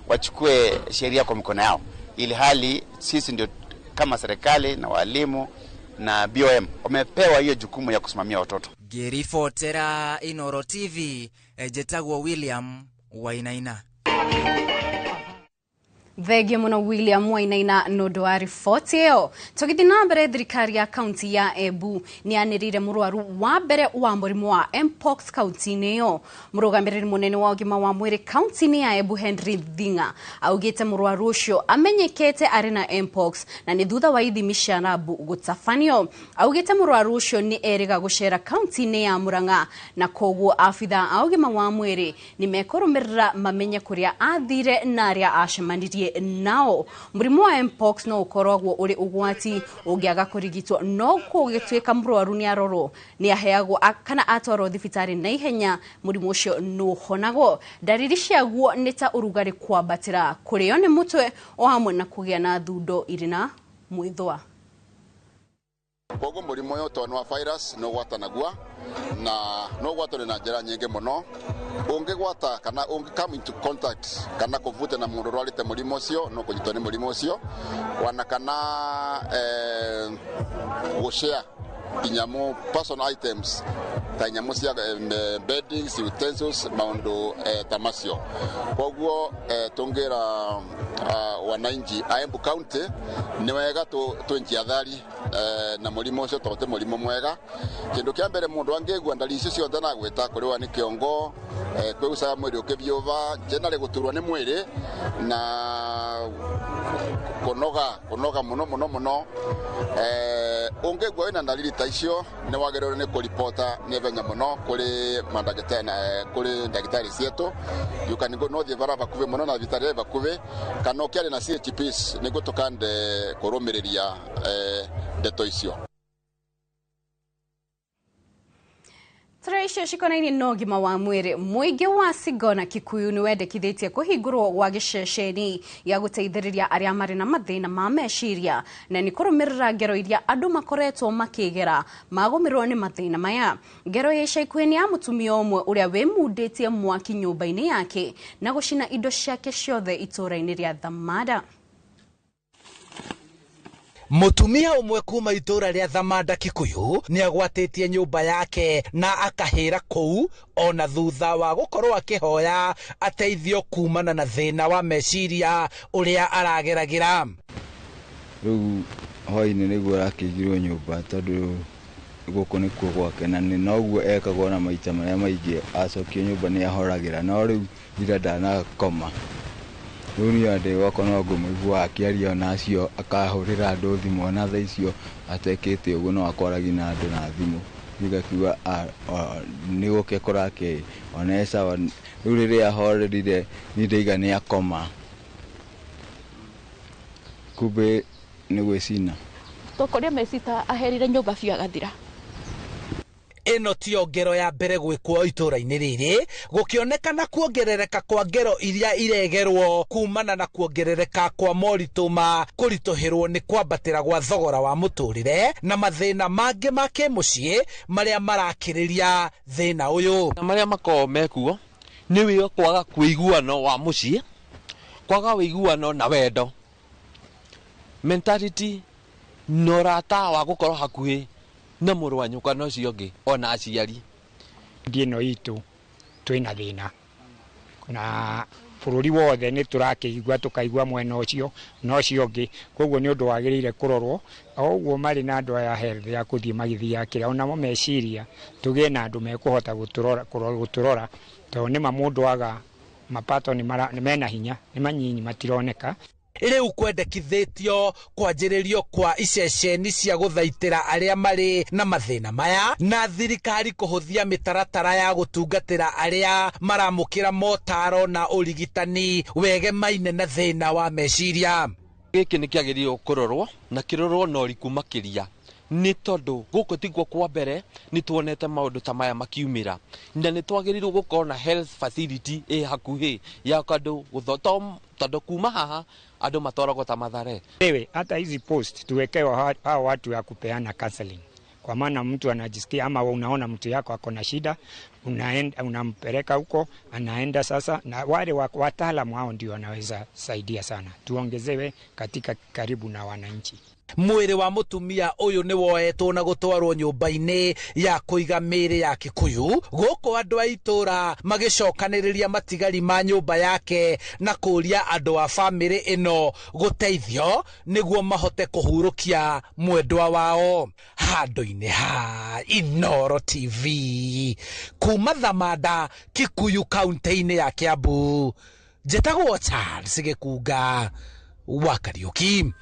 wachukue sheria kwa mikono yao, ili hali sisi ndio kama serikali na walimu na BOM wamepewa hiyo jukumu ya kusimamia watoto. Ngĩribotera Inoro TV, njĩtagwo William Wainaina. Thengio muno William Wainaina nĩ ũndũ wa riboti ĩyo. Tũgĩthiĩ na mbere, thirikari ya kaunti ya Embu nĩ yanĩrĩire mũrwaru wa mbere wa mũrimũ wa Mpox kaunti-inĩ ĩyo. Mũrũgamĩrĩri mũnene wa ũgima wa mwĩrĩ kaunti-inĩ ya Embu Henry Thinga augĩte mũrwaru ũcio amenyekete arĩ na Mpox na nĩ thutha wa ithimi cia rabu gũtabanio. Augĩte mũrwaru ũcio nĩ erĩga gũcera kaunti-inĩ ya Murang'a na koguo abithaa a ũgima wa mwĩrĩ nĩ mekũrũmĩrĩra mamenye kũrĩa athire na arĩa acemanirie nao. Mũrimũ wa Mpox no ũkoragwo ũrĩ ũgwati ũngĩaga kũrigitwo, no kũgĩtuĩka mũrwaru nĩ arorwo nĩ aheagwo kana atwarwo thibitarĩ na ihenya, mũrimũ ũcio nĩ ũhonagwo. Ndariri ciaguo nĩ ta ũrugarĩ kwambatĩra, kũrĩo nĩ mũtwe o hamwe na kũgĩa na thundo irĩ na mwĩthũa. Koguo mũrimũ ũyũ tondũ wa virus nĩ ũgwatanagua na no ũgwatane na njĩra nyingĩ mũno. Ũngĩgwata kana ũngĩ come into contact kana kũvuta na mũndũ ũrwarĩte mũrimũ ũcio no kũnyitwo nĩ mũrimũ ũcio, wana kana gũshare inyamũ personal items ta inyamũ cia beddings, utensils, maũndũ ta macio. Koguo tũngĩra Wananchi a Embu County nĩ wega twĩnjiathari na mũrimũ ũcio tondũ ti mũrimũ mwega. Kĩndũ kĩa mbere mũndũ angĩigua ndari icio ciothe na gwĩta kũrĩwa nĩ kĩongo, kwĩgucaga mwĩrĩ ũkĩviũva, generally gũturwo nĩ mwĩrĩ na kũnoga mũno mũno mũno. Ũngĩigua wĩna ndariri ta icio nĩ wagĩrĩirwo nĩ kũripota naihenya mũno kũrĩ mandagĩtarĩ na kũrĩ ndagĩtarĩ cietũ. You can go no thiĩ bara bakuhĩ mũno na thibitarĩ ĩ bakuhĩ kana ũkĩaria na CHPs nĩguo tũkande kũrũmĩrĩria ndeto icio. Tũrĩ icio cikonainie na ũgima wa mwĩrĩ, mũingĩ wa Sigona Kikuyu nĩ wendekithĩtie kũhingũrwo gwa gĩceceni gĩa gũteithĩrĩria arĩa marĩ na mathĩna ma meciria na nĩ kũrũmĩrĩra ngero iria andũ makoretwo makĩgera magũmĩrwo nĩ mathĩna maya. Ngero ya ica ikuhĩ nĩ ya mũtumia ũmwe ũrĩa wĩmundĩtie mwaki nyũmba-inĩ yake na gũcina indo ciake ciothe itũũra-inĩ rĩa Thamada. Mũtumia ũmwe kuma itũũra rĩa Thamanda Kikuyu nĩ agwatĩtie nyũmba yake na akahĩra kũu ona thutha wa gũkorwo akĩhoya ateithio kumana na thĩna wa meciria ũrĩa arageragĩra. Rĩu hwaĩ-inĩ nĩguo arakĩigirwo nyũmba tondũ gũkũ nĩkuo gwake na noguo ekagwo na maita marĩa maingĩ acokio nyũmba nĩ ahoragĩra no rĩu ira ndanakoma. Rĩu niĩ ndĩ gwakwa no ngũmũigua akĩaria ona acio akahũrĩra andũ thimũ ona thaa icio atekĩte ũguo no akwaragia na andũ na thimũ ngakiuga nĩ gũke kũrake ona e sawa. Rĩu rĩrĩa ahorerire niĩ ndaiga nĩ akoma kumbe nĩ gwĩcina. Tũkoria mecita aherire nyũmba biũ agathira. Ĩno tiyo ngero ya mbere gwĩkwo itũũra-inĩ rĩrĩ gũkĩonekana kuongerereka kwa ngero iria iregerwo kumana na kuongerereka kwa moritũ ma kũritũhĩrwo nĩ kwambatĩra gwa thogora wa mũtũrĩre na mathĩna mangĩ ma kĩmũciĩ marĩa marakĩrĩria thĩna ũyũ. Na marĩa makoragwo mekuo nĩ wĩo kwaga kũiguano wa mũciĩ, kwaga ũiguano na wendo, mentality na ũrata wa gũkorwo hakuhĩ na mũrũ wa nyũkwa na ũcio ũngĩ ona aciari. Ndĩ ĩno itũ twĩna thĩna na bũrũri wothe nĩ tũrakĩigua tũkaigua mwena ũcio na ũcio ũngĩ, koguo nĩ ũndũ wagĩrĩire kũrorwo o ũguo marĩ na andũ aya health ya kũthiĩ magĩthiaga kĩrĩa onamo meciria tũgĩe na andũ mekũhota gũtũrora tondũ nĩma mũndũ aga mapato nĩ mena hinya nĩ manyinyi matironeka. Rĩu kwendekithĩtio kwanjĩrĩrio kwa iceceni cia gũthaitĩra arĩa marĩ na mathĩna maya na thirikari kũhũthia mĩtaratara ya gũtungatĩra arĩa maramũkĩra motaro na ũrigitani wegemaine na thĩna wa meciria. Gĩkĩ nĩ kĩagĩrĩirwo kũrorwo na kĩrorwo na ũriku makĩria nĩ tondũ gũkũ tiguo kwa mbere nĩ tuonete maũndũ ta maya makiumĩra na nĩ twagĩrĩirwo gũkorwo na health facility ĩ hakuhĩ ya andũ gũthotwo tondũ kuma haha andũ matwaragwo ta Mathare. Ewe hata hizi post tuwekewe hao watu ya kupeana counseling, kwa maana mtu anajisikia ama unaona mtu yako ako na shida, unaenda unampeleka huko, anaenda sasa, na wale wataalamu hao ndio wanaweza saidia sana. Tuongezewe katika karibu na wananchi. Mwĩrĩ wa mũtumia ũyũ nĩ woetwo na gũtwarwo nyũmba-inĩ ya kũiga mĩĩrĩ ya Kikuyu gũkũ andũ a itũũra magĩcokanĩrĩria matigari ma nyũmba yake na kũũria andũ a bamĩrĩ ĩno gũteithio nĩguo mahote kũhurũkia mwendwa wao. Handũ-inĩ ha Inooro TV kuma Thamanda, Kikuyu, kaunti-inĩ ya Kiambu, njĩtagwo Charles Gĩkunga wa Kariũki.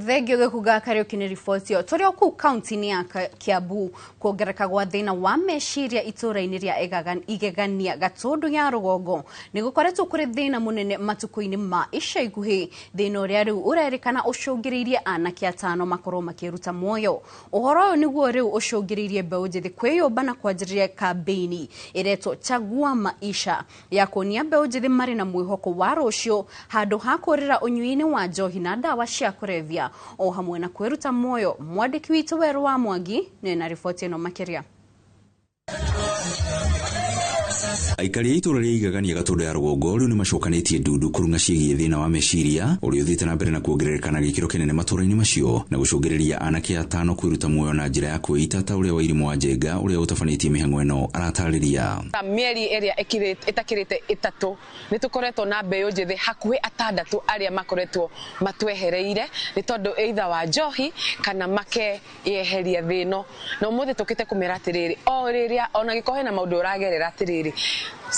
Thengio Gĩkunga Kariũki nĩ riboti ĩyo. Tũrĩ o kũu kaunti-inĩ ya Kiambu kuongerereka gwa thĩna wa meciria itũũra-inĩ rĩa Igegania Gatũndũ ya rũgongo nĩ gũkoretwo kũrĩ thĩna mũnene matukũ-inĩ ma ica ikuhĩ, thĩna ũrĩa rĩu ũrerĩkana ũcũngĩrĩirie anake atano makorwo makĩruta muoyo. Ũhoro ũyũ nĩguo rĩu ũcũngĩrĩirie mbeũ njĩthĩ kwĩyũmba na kwanjĩrĩria kambĩini ĩretwo Chagua Maisha ya kuonia mbeũ njĩthĩ marĩ na mwĩhoko wa rũciũ handũ ha kũrĩra ũnyui-inĩ wa njohi na ndawa cia kũrebia o hamwe na kwĩruta muoyo. Mwandĩki witũ Werũ wa Mwangi nĩ na riboti ĩno makĩria. Aikari a itũra rĩa Igagania Gatũndũ ya rũgongo rĩu nĩmacokanĩtie ndundu kũrung'a ciĩgiĩ thĩna wa meciria ũrĩa ũthiĩte na mbere na kuongerereka na gĩkĩro kĩnene matũra-inĩ macio na gũcũngĩrĩria anake atano kwĩruta muoyo na njĩra ya kwĩita ta ũrĩa Wairimu wa Njenga ũrĩa ũtabanĩtie mĩhang'o ĩno aratarĩria. Mĩeri ĩrĩa ĩtakĩrĩte ĩtatũ nĩtũkoretwo na mbeũ njĩthĩ hakuhĩ atandatũ arĩa makoretwo matwehereire nĩ tondũ either wa njohi kana makeyeheria thĩ ĩno, na ũmũthĩ tũkĩte kũmera atĩrĩrĩ, o rĩrĩa ona gĩkorwo hena maũndũ ũragerera atĩrĩrĩ,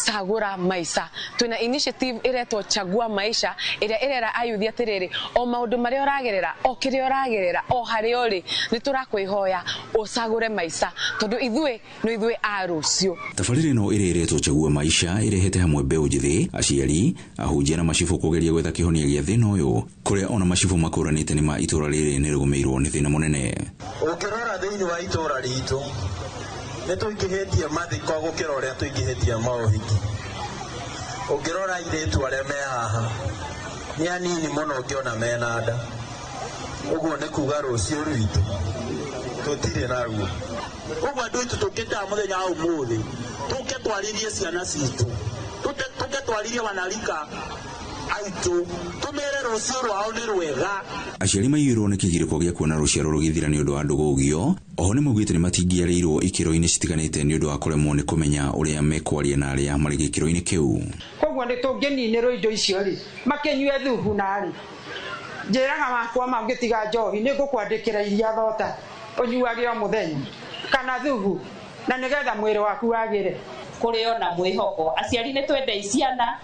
cagũra maica. Twĩna initiative ĩretwo Chagua Maisha ĩrĩa ĩrera ayuthi atĩrĩrĩ, o maũndũ marĩa ũragerera, o kĩrĩa ũragerera, o harĩa ũrĩ, nĩ tũrakwĩhoya ũcagũre maica tondũ ithuĩ nĩ ithuĩ a rũciũ. Tabarĩra ĩno ĩrĩa ĩretwo Chagua Maisha ĩrehete hamwe mbeũ njĩthĩ, aciari, ahunjia na macibũ kũgeria gwetha kĩhonia gĩa thĩna ũyũ kũrĩa ona macibũ makũranĩte nĩ ma itũra rĩrĩ nĩ rĩgũmĩirwo nĩ thĩna mũnene. Ũngĩrora thĩinĩ wa itũra ritũ nĩ tũingĩhĩtie mathiko gũkĩra ũrĩa tũingĩhĩtie maũhiki. Ũngĩrora airĩtu arĩa me haha nĩ anini mũno ũngĩona mena nda, ũguo nĩ kuga rũciũ rwitũ tũtirĩ naruo. Ũguo andũ aitũ tũkĩtaga mũthenya wa ũmũthĩ tũke twarĩrie ciana citũ, tũke twarĩrie wanarika aitũ, tũmere rũciũ rwao nĩ rwega. Aciari maiyũirwo nĩ kĩgirĩko gĩa kuona rũciaro rũgĩthira nĩ ũndũ wa ndũgũgio. Oho nĩ maugĩte nĩ matingĩarĩirwo ikĩro-inĩ citiganĩte nĩ ũndũ wa kũremwo nĩ kũmenya ũrĩa mekwaria na arĩa marĩ gĩkĩro-inĩ kĩu. Koguo nĩ tũngĩninĩrwo indo icio rĩ, makĩnyue thubu narĩ njĩraga wakwa ma ũngĩtiga njohi nĩ ngũkwandĩkĩra iria thota ũnyuage o mũthenya kana thubu na nĩgetha mwĩrĩ waku wagĩre. Kũrĩ ona mwĩhoko, aciari nĩ twendei ciana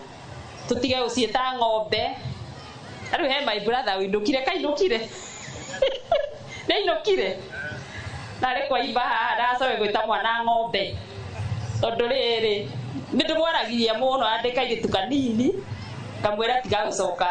tutige gũciĩta ng'ombe. Rĩu he my brother ũinũkire, kainũkire nĩainũkire narĩ kwaimba haha ndacoke gwĩta mwana ng'ombe tondũ rĩrĩ nĩ ndĩmwaragirie mũno andĩka kairĩtu kanini kamwĩra tiga gũcoka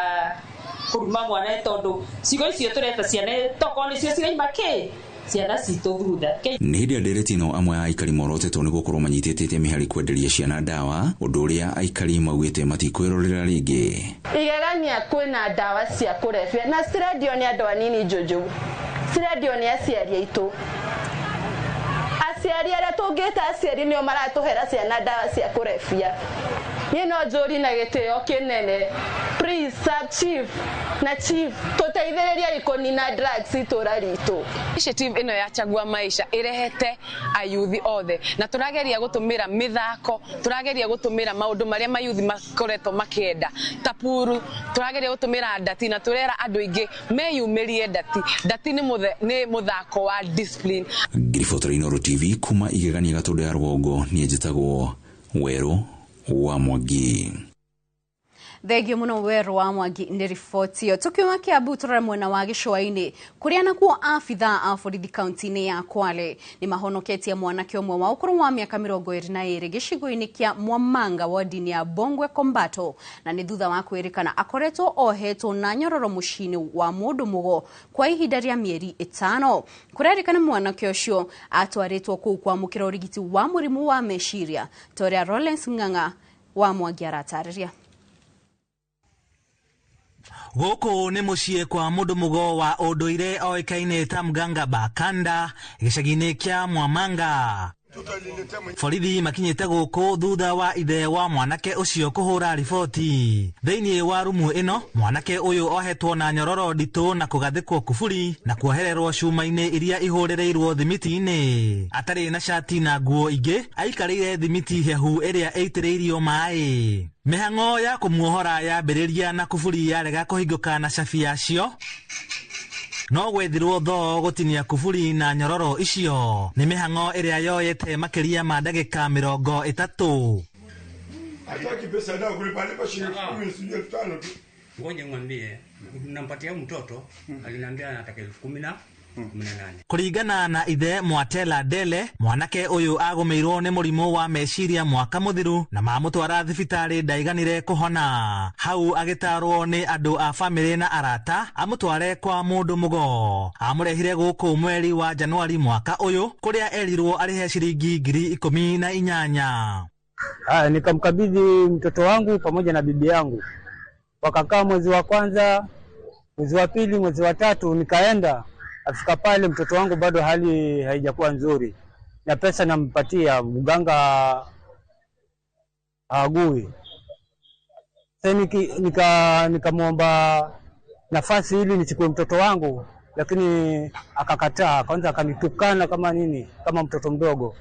kũruma mwana tondũ ciugo icio tũreta ciana tokorwo nĩcio ciraima kĩ ciana citũ thutha. Nĩ hĩndĩ ya ndereti ĩno amwe a aikari morotetwo nĩ gũkorwo manyitĩtĩte mĩhari kwenderia ciana ndawa, ũndũ ũrĩa aikari maugĩte matikwĩrorera rĩngĩ. Igegania kwĩna ndawa cia kũrebia na cirendio nĩ andũ anini Njũnjũ, cirendio nĩ aciari aitũ. Aciari arĩa tũngĩta aciari nĩo maratũhera ciana ndawa cia kũrebia. Niĩ no njũri na gĩtĩo kĩnene, please sub chief na chief tũteithĩrĩrie kũnina drugs itũra ritũ. Initiative ĩno ya Chagua Maisha ĩrehete ayuthi othe na tũrageria gũtũmĩra mĩthako, tũrageria gũtũmĩra maũndũ marĩa mayuthi makoretwo makĩenda ta puru, tũrageria gũtũmĩra ndati na tũrera andũ aingĩ meyumĩrie ndati. Ndati nĩ mũthako wa discipline. Ngiribotera Inooro TV kuma Igegania Gatũndũ ya rũgongo, niĩ njĩtagwo Werũ wa Mwangi. Thengio muno Werũ wa Mwangi nĩ riboti ĩyo. Tukiuma Kiambu tũrore mwena wa gĩcũa-inĩ kũrĩa nakuo abithaa a borithi kaunti-inĩ ya Kwale nĩ mahonoketie mwanake ũmwe wa ũkũrũ wa mĩaka 22 gĩcigo-inĩ kĩa Mwamanga wodi-inĩ ya Bongwe Kombato, na nĩ thutha wa kwĩrĩkana akoretwo ohetwo na nyororo mũciĩ-inĩ wa mũndũ mũgo kwa ihinda rĩa mĩeri 5. Kũrerĩkana mwanake ũcio atwarĩtwo kũu kwamũkĩra ũrigiti wa mũrimũ wa meciria ta ũrĩa Lawrence Ng'ang'a wa Mwangi aratarĩria. Gũkũ nĩ mũciĩ kwa mũndũ mũgo wa ũndũire oĩkaine ta Mganga Bakanda gĩcagi-inĩ kĩa Mwamanga. Borithi makinyĩte gũkũ thutha wa ithe wa mwanake ũcio kũhũra riboti. Thĩinĩ wa rumu ĩno mwanake ũyũ ohetwo na nyororo nditũ na kũgathĩkwo kuburi na kuohererwo cuma-inĩ iria ihũrĩrĩirwo thimiti-inĩ. Atarĩ na cati na nguo ingĩ, aikarĩire thimiti hehu ĩrĩa ĩitĩrĩirio maĩ. Mĩhang'o ya kũmuohora yambĩrĩria na kuburi yarega kũhingũka na cabi yacio, no gwethirwo thoo gũtinia kuburi na nyororo icio. Nĩ mĩhang'o ĩrĩa yoyete makĩria ma ndagĩka 30. Hataki pesa ndio kulipa shilingi 10 sijui 5,000 tu. Ngoja ngwambie, nampatia mtoto aliniambia anataka 10,018. Kũringana na ithe Mwatela Dele, mwanake ũyũ agũmĩirwo nĩ mũrimũ wa meciria mwaka mũthiru na mamũtwara thibitarĩ ndaiganire kũhona. Hau agĩtarwo nĩ andũ a famĩlĩ na arata amũtware kwa mũndũ mũgo. Amũrehire gũkũ mweri wa Januari mwaka ũyũ kũrĩa erirwo arĩhe shilingi 18,000. Nikamkabidhi mtoto wangu pamoja na bibi yangu. Wakakaa mwezi wa kwanza, mwezi wa pili, mwezi wa tatu, nikaenda. Afika pale mtoto wangu bado hali haijakuwa nzuri, na pesa nampatia mganga Haagui. Sasa nikamwomba nafasi ili nichukue mtoto wangu, lakini akakataa. Kwanza akanitukana kama nini, kama mtoto mdogo.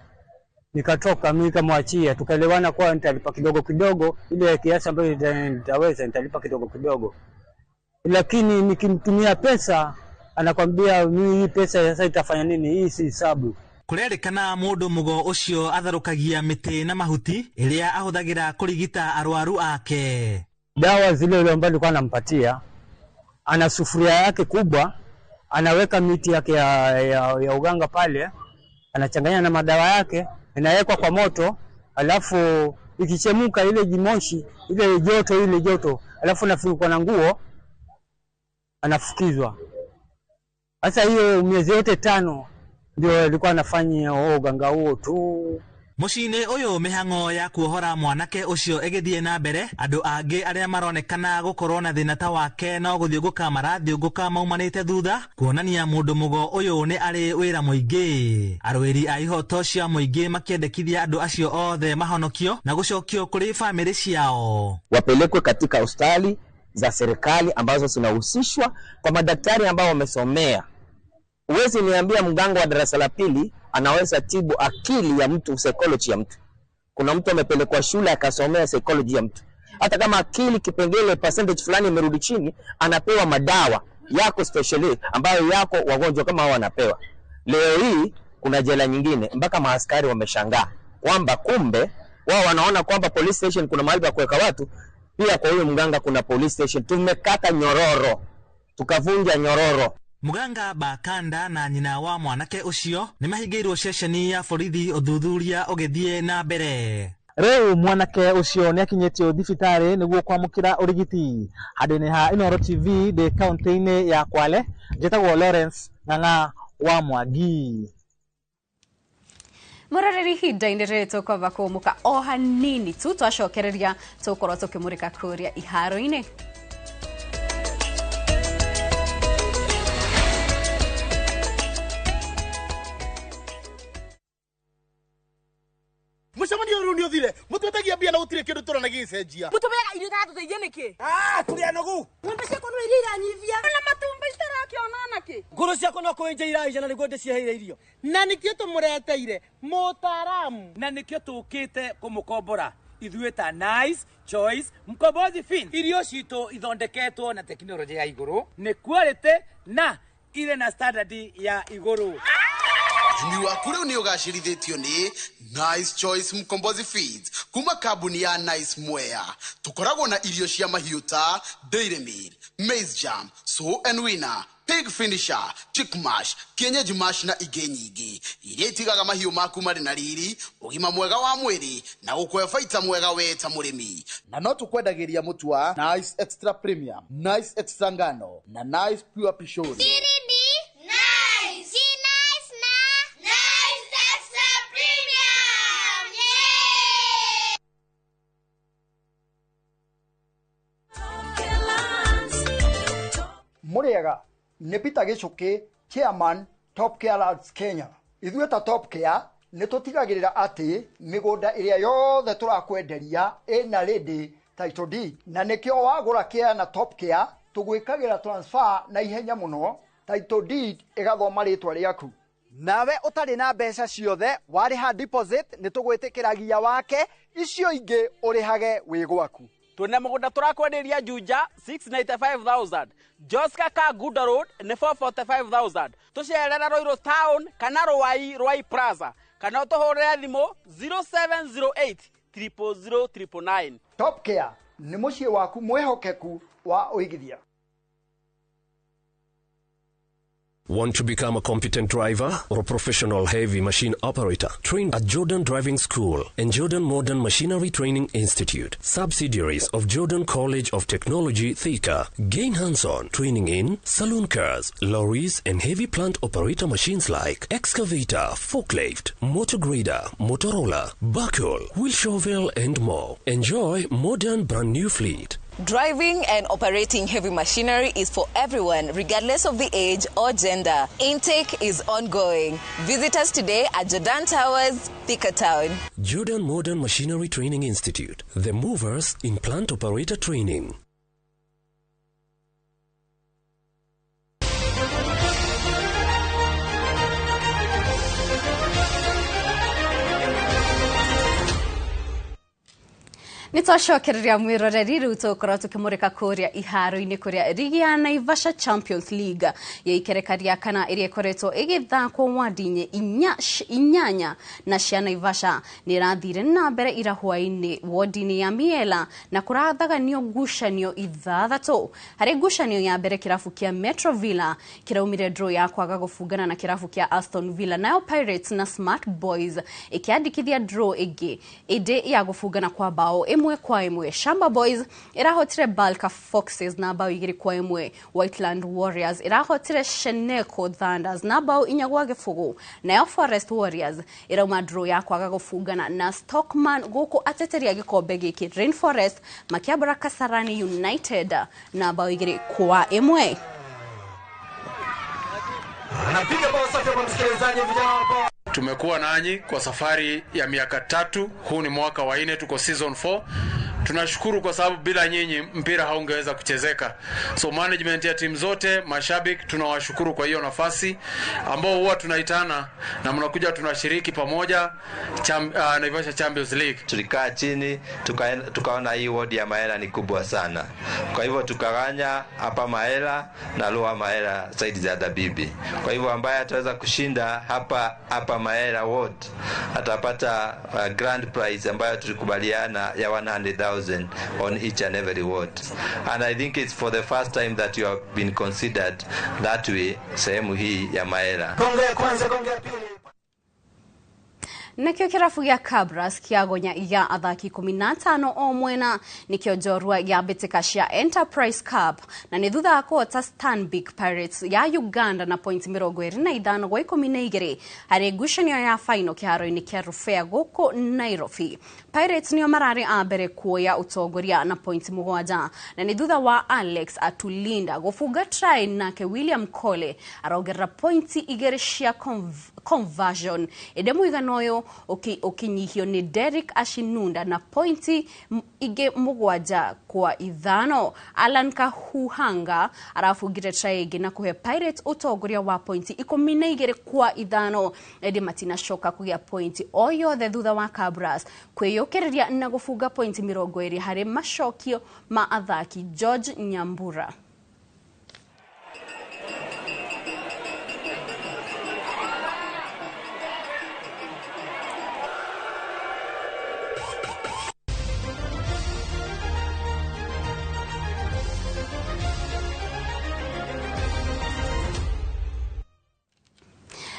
Nikatoka mimi nikamwachia, tukaelewana kwa nitalipa kidogo kidogo, ile kiasi ambayo nitaweza nitalipa kidogo kidogo. Lakini nikimtumia pesa anakwambia mimi hii pesa sasa itafanya nini, hii si hesabu. Kurerĩkana mũndũ mũgo ũcio atharũkagia mĩtĩ na mahuti ĩrĩa ahũthagĩra kũrigita arwaru ake. Dawa zile yule ambaye alikuwa anampatia, ana sufuria yake kubwa, anaweka miti yake ya uganga pale, anachanganya na madawa yake, inawekwa kwa moto, alafu ikichemuka ile jimoshi, ile joto, alafu anafunikwa na nguo, anafukizwa. Sasa hiyo miezi yote 5 ndio alikuwa anafanya uganga huo tu. Muciĩ-inĩ ũyũ mĩhang'o ya kuohora mwanake ũcio ĩgĩthiĩ na mbere, andũ angĩ arĩa maronekana gũkorwo na thĩna ta wake no gũthiũngũka marathiũngũka maumanĩte thutha, kuonania mũndũ mũgo ũyũ nĩ arĩ wĩra mũingĩ. Arũĩri a ihoto cia mũingĩ makĩendekithia andũ acio othe mahonokio na gũcokio kũrĩ bamĩrĩ ciao. Wapelekwe katika hospitali za serikali ambazo zinahusishwa kwa madaktari ambao wamesomea. Huwezi niambia mganga wa darasa la pili anaweza tibu akili ya mtu, psychology ya mtu. Kuna mtu amepelekwa shule akasomea psychology ya mtu. Hata kama akili kipengele percentage fulani imerudi chini, anapewa madawa yako specially ambayo yako wagonjwa kama hao wanapewa. Leo hii kuna jela nyingine mpaka maaskari wameshangaa kwamba kumbe wao wanaona kwamba police station kuna mahali pa kuweka watu, pia kwa huyo mganga kuna police station. Tumekata nyororo, tukavunja nyororo. Muganga Bakanda na nyina wa mwanake ucio nĩ mahingĩirwo ceceni ya borithi ũthuthuria ũgĩthiĩ na mbere. Rĩu mwanake ũcio nĩ akinyĩtio thibitarĩ nĩguo kwamũkĩra ũrigiti. Handũ-inĩ ha Inooro TV ndĩ kaunti-inĩ ya Kwale, njĩtagwo Lawrence Ng'ang'a wa Mwangi. Mũroreri ihinda-inĩ rĩrĩ tũkwamba kũũmũka o hanini tu, twacokereria tũgũkorwo tũkĩmũrĩka kũrĩa iharo-inĩ. Mucemanio rĩu nĩ ũthire, mũtwetagia mbia na gũtirĩ kĩndũ tũrona gĩgĩcenjia. Mũtũmeaga irio iratũteithia nĩkĩ? Tũrĩ anogu. Ng'ombe ciakwa no iria iranyivia. Ona matumbĩ citarakĩona nakĩ? Ngũrũ ciakwa no kũenja iraenja na nĩguo ndĩciheire irio. Na nĩkĩo tũmũreteire mũtaaramu. Na nĩkĩo tũkĩte kũmũkombora ithuĩ ta Nice Choice Mkombozi Fin. Irio citũ ithondeketwo na tekinoronjĩ ya igũrũ, nĩ quality na irĩ na standard ya igũrũ. Ũrĩmi waku rĩu nĩ ũgacĩrithĩtio nĩ Nice Choice Mkombozi Feeds kuma kambuni ya Nice Mwea. Tũkoragwo na irio cia mahiũ ta Dairy Meal, Maize Jam, Sow and Winner, Pig Finisher, Chick Mash, Kienyeji Mash na ingĩ nyingĩ iria itigaga mahiũ maku marĩ na riri, ũgima mwega wa mwĩrĩ na gũkũhe baita mwega we ta mũrĩmi. Na no tũkwendagĩria mũtu wa Nice Extra Premium, Nice Extra Ngano na Nice Pure Pishori. Mũrĩega nĩ Peter Gĩchũkĩ, Chairman Top Care Lands Kenya. Ithuĩ ta Top Care nĩ tũtigagĩrĩra atĩ mĩgũnda ĩrĩa yothe tũrakwenderia ĩna ready title deed, na nĩkĩo wagũra care na Top Care tũgwĩkagĩra transfer na ihenya mũno, title deed ĩgathoma rĩtwa rĩaku. Nawe ũtarĩ na mbeca ciothe warĩha deposit nĩ tũgwĩtĩkĩragia wake, icio ingĩ ũrĩhage wĩ gwaku. Twĩna mũgũnda tũrakwenderia Juja 695,000, Joska Kaguda Road nĩ 445,000, tũcerera Ruiru Town kana Ruai Ruai Plaza, kana ũtũhũrĩre thimũ 0708 000 999. Top Care nĩ mũciĩ waku mwĩhokeku wa ũigithia. Want to become a competent driver or a professional heavy machine operator? Train at Jordan Driving School and Jordan Modern Machinery Training Institute, subsidiaries of Jordan College of Technology, Thika. Gain hands-on training in saloon cars, lorries, and heavy plant operator machines like excavator, forklift, motor grader, Motorola, buckle, wheel shovel, and more. Enjoy modern brand new fleet. Driving and operating heavy machinery is for everyone, regardless of the age or gender. Intake is ongoing. Visit us today at Jordan Towers, Thika Town. Jordan Modern Machinery Training Institute, the movers in plant operator training. Nĩ twacokereria mwĩroreri rĩu tũgũkorwo tũkĩmũrĩka kũrĩa iharo-inĩ kũrĩa rigi ya Naivasha Champions League ya ikereka rĩa kana ĩrĩa ĩkoretwo ĩgĩthakwo wadi-inĩ inyanya na cia Naivasha nĩ ĩrathire na mbere ira hwaĩ-inĩ wodi-inĩ ya Miela na kũrathaganio ngucanio ithathatũ. Harĩ ngucanio ya mbere kĩrabu kĩa Metro Villa kĩraumire draw ya kwaga gũbungana na kĩrabu kĩa Aston Villa, nayo Pirates na Smart Boys ĩkĩandĩkithia draw ĩngĩ ĩndĩ ya gũbungana kwa bao 1-1. Shamba Boys irahotire Balka Foxes na bao 2-1. Whiteland Warriors irahotire Sheneko Thunders na bao 4-0. Nayo Forest Warriors irauma draw ya kwaga gũbungana na Stockman gũkũ ateteria gĩkombe gĩkĩ Rainforest makĩambara Kasarani United na bao 2-1. Anapiga bao safi kwa msikilizaji vijana. Tumekuwa nanyi kwa safari ya miaka 3, huu ni mwaka wa 4, tuko season 4. Tunashukuru kwa sababu bila nyinyi mpira haungeweza kuchezeka. So management ya timu zote, mashabiki tunawashukuru kwa hiyo nafasi ambao huwa tunaitana na mnakuja tunashiriki pamoja Naivasha Champions League. Tulikaa chini tukaona hii ward ya Maela ni kubwa sana. Kwa hivyo tukaganya hapa Maela na Lower Maela side za Dabibi. Kwa hivyo ambaye ataweza kushinda hapa Maela ward atapata grand prize ambayo tulikubaliana ya 100,000 on each and every ward. And I think it's for the first time that you have been considered that way sehemu hii ya Maela. Konga ya kwanza, konga ya pili. Nakio kĩrabu gĩa Kabras kĩagonya ya athaki 15 o mwena nĩkĩo njorua ya mbĩtĩka cia Enterprise Cup na nĩ thutha wa kũhota Stanbic Pirates ya Uganda na point 25 gwa 12 harĩ ngucanio ya final kĩharo-inĩ kĩa Rufea gũkũ Nairobi. Pirates nĩo mararĩ a mbere kuoya ũtongoria na point 7 na nĩ thutha wa Alex Atulinda gũbunga try nake William Kole arongerera point 2 cia conversion ĩndĩ mũigana ũyũ ũkinyihio nĩ Derek Ashinunda na pointi ingĩ 7-5. Alan Kahuhanga arabungire try ĩngĩ na kũhe Pirates ũtongoria wa pointi 12-5 ĩndĩ matinacoka kũgĩa pointi o yothe thutha wa Kabras kwĩyũkĩrĩria na gũbunga pointi 20 harĩ macokio ma athaki George Nyambura.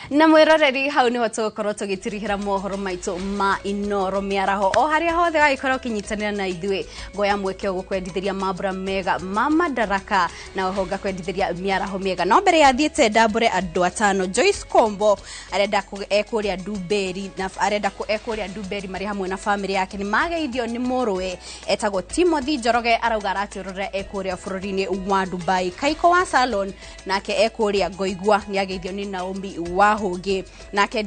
Na mwiroreri hau niho tũgũkorwo tũgĩtirihĩra mohoro maitũ ma Inoro mĩaraho o harĩa hothe wagĩkorwo ũkĩnyitanĩra na ithuĩ. Ngoya mweke ũgũkwendithĩria mambura mega ma Madaraka na oho ngakwendithĩria mĩaraho mĩega. No mbere ya thiĩte ndambũre andũ atano. Joyce Kombo arenda ekũrĩa Ndumberi na arenda ekũrĩa Ndumberi marĩ hamwe na famĩlĩ yake nĩ mageithio nĩ mũrũwe etagwo Timothy Njoroge arauga aratwĩrorera ekũrĩa bũrũri-inĩ wa Dubai. Kaiko wa Salon nake ekũrĩa Ngoigua nĩ ageithio nĩ Naomi wa Hũngĩ nake.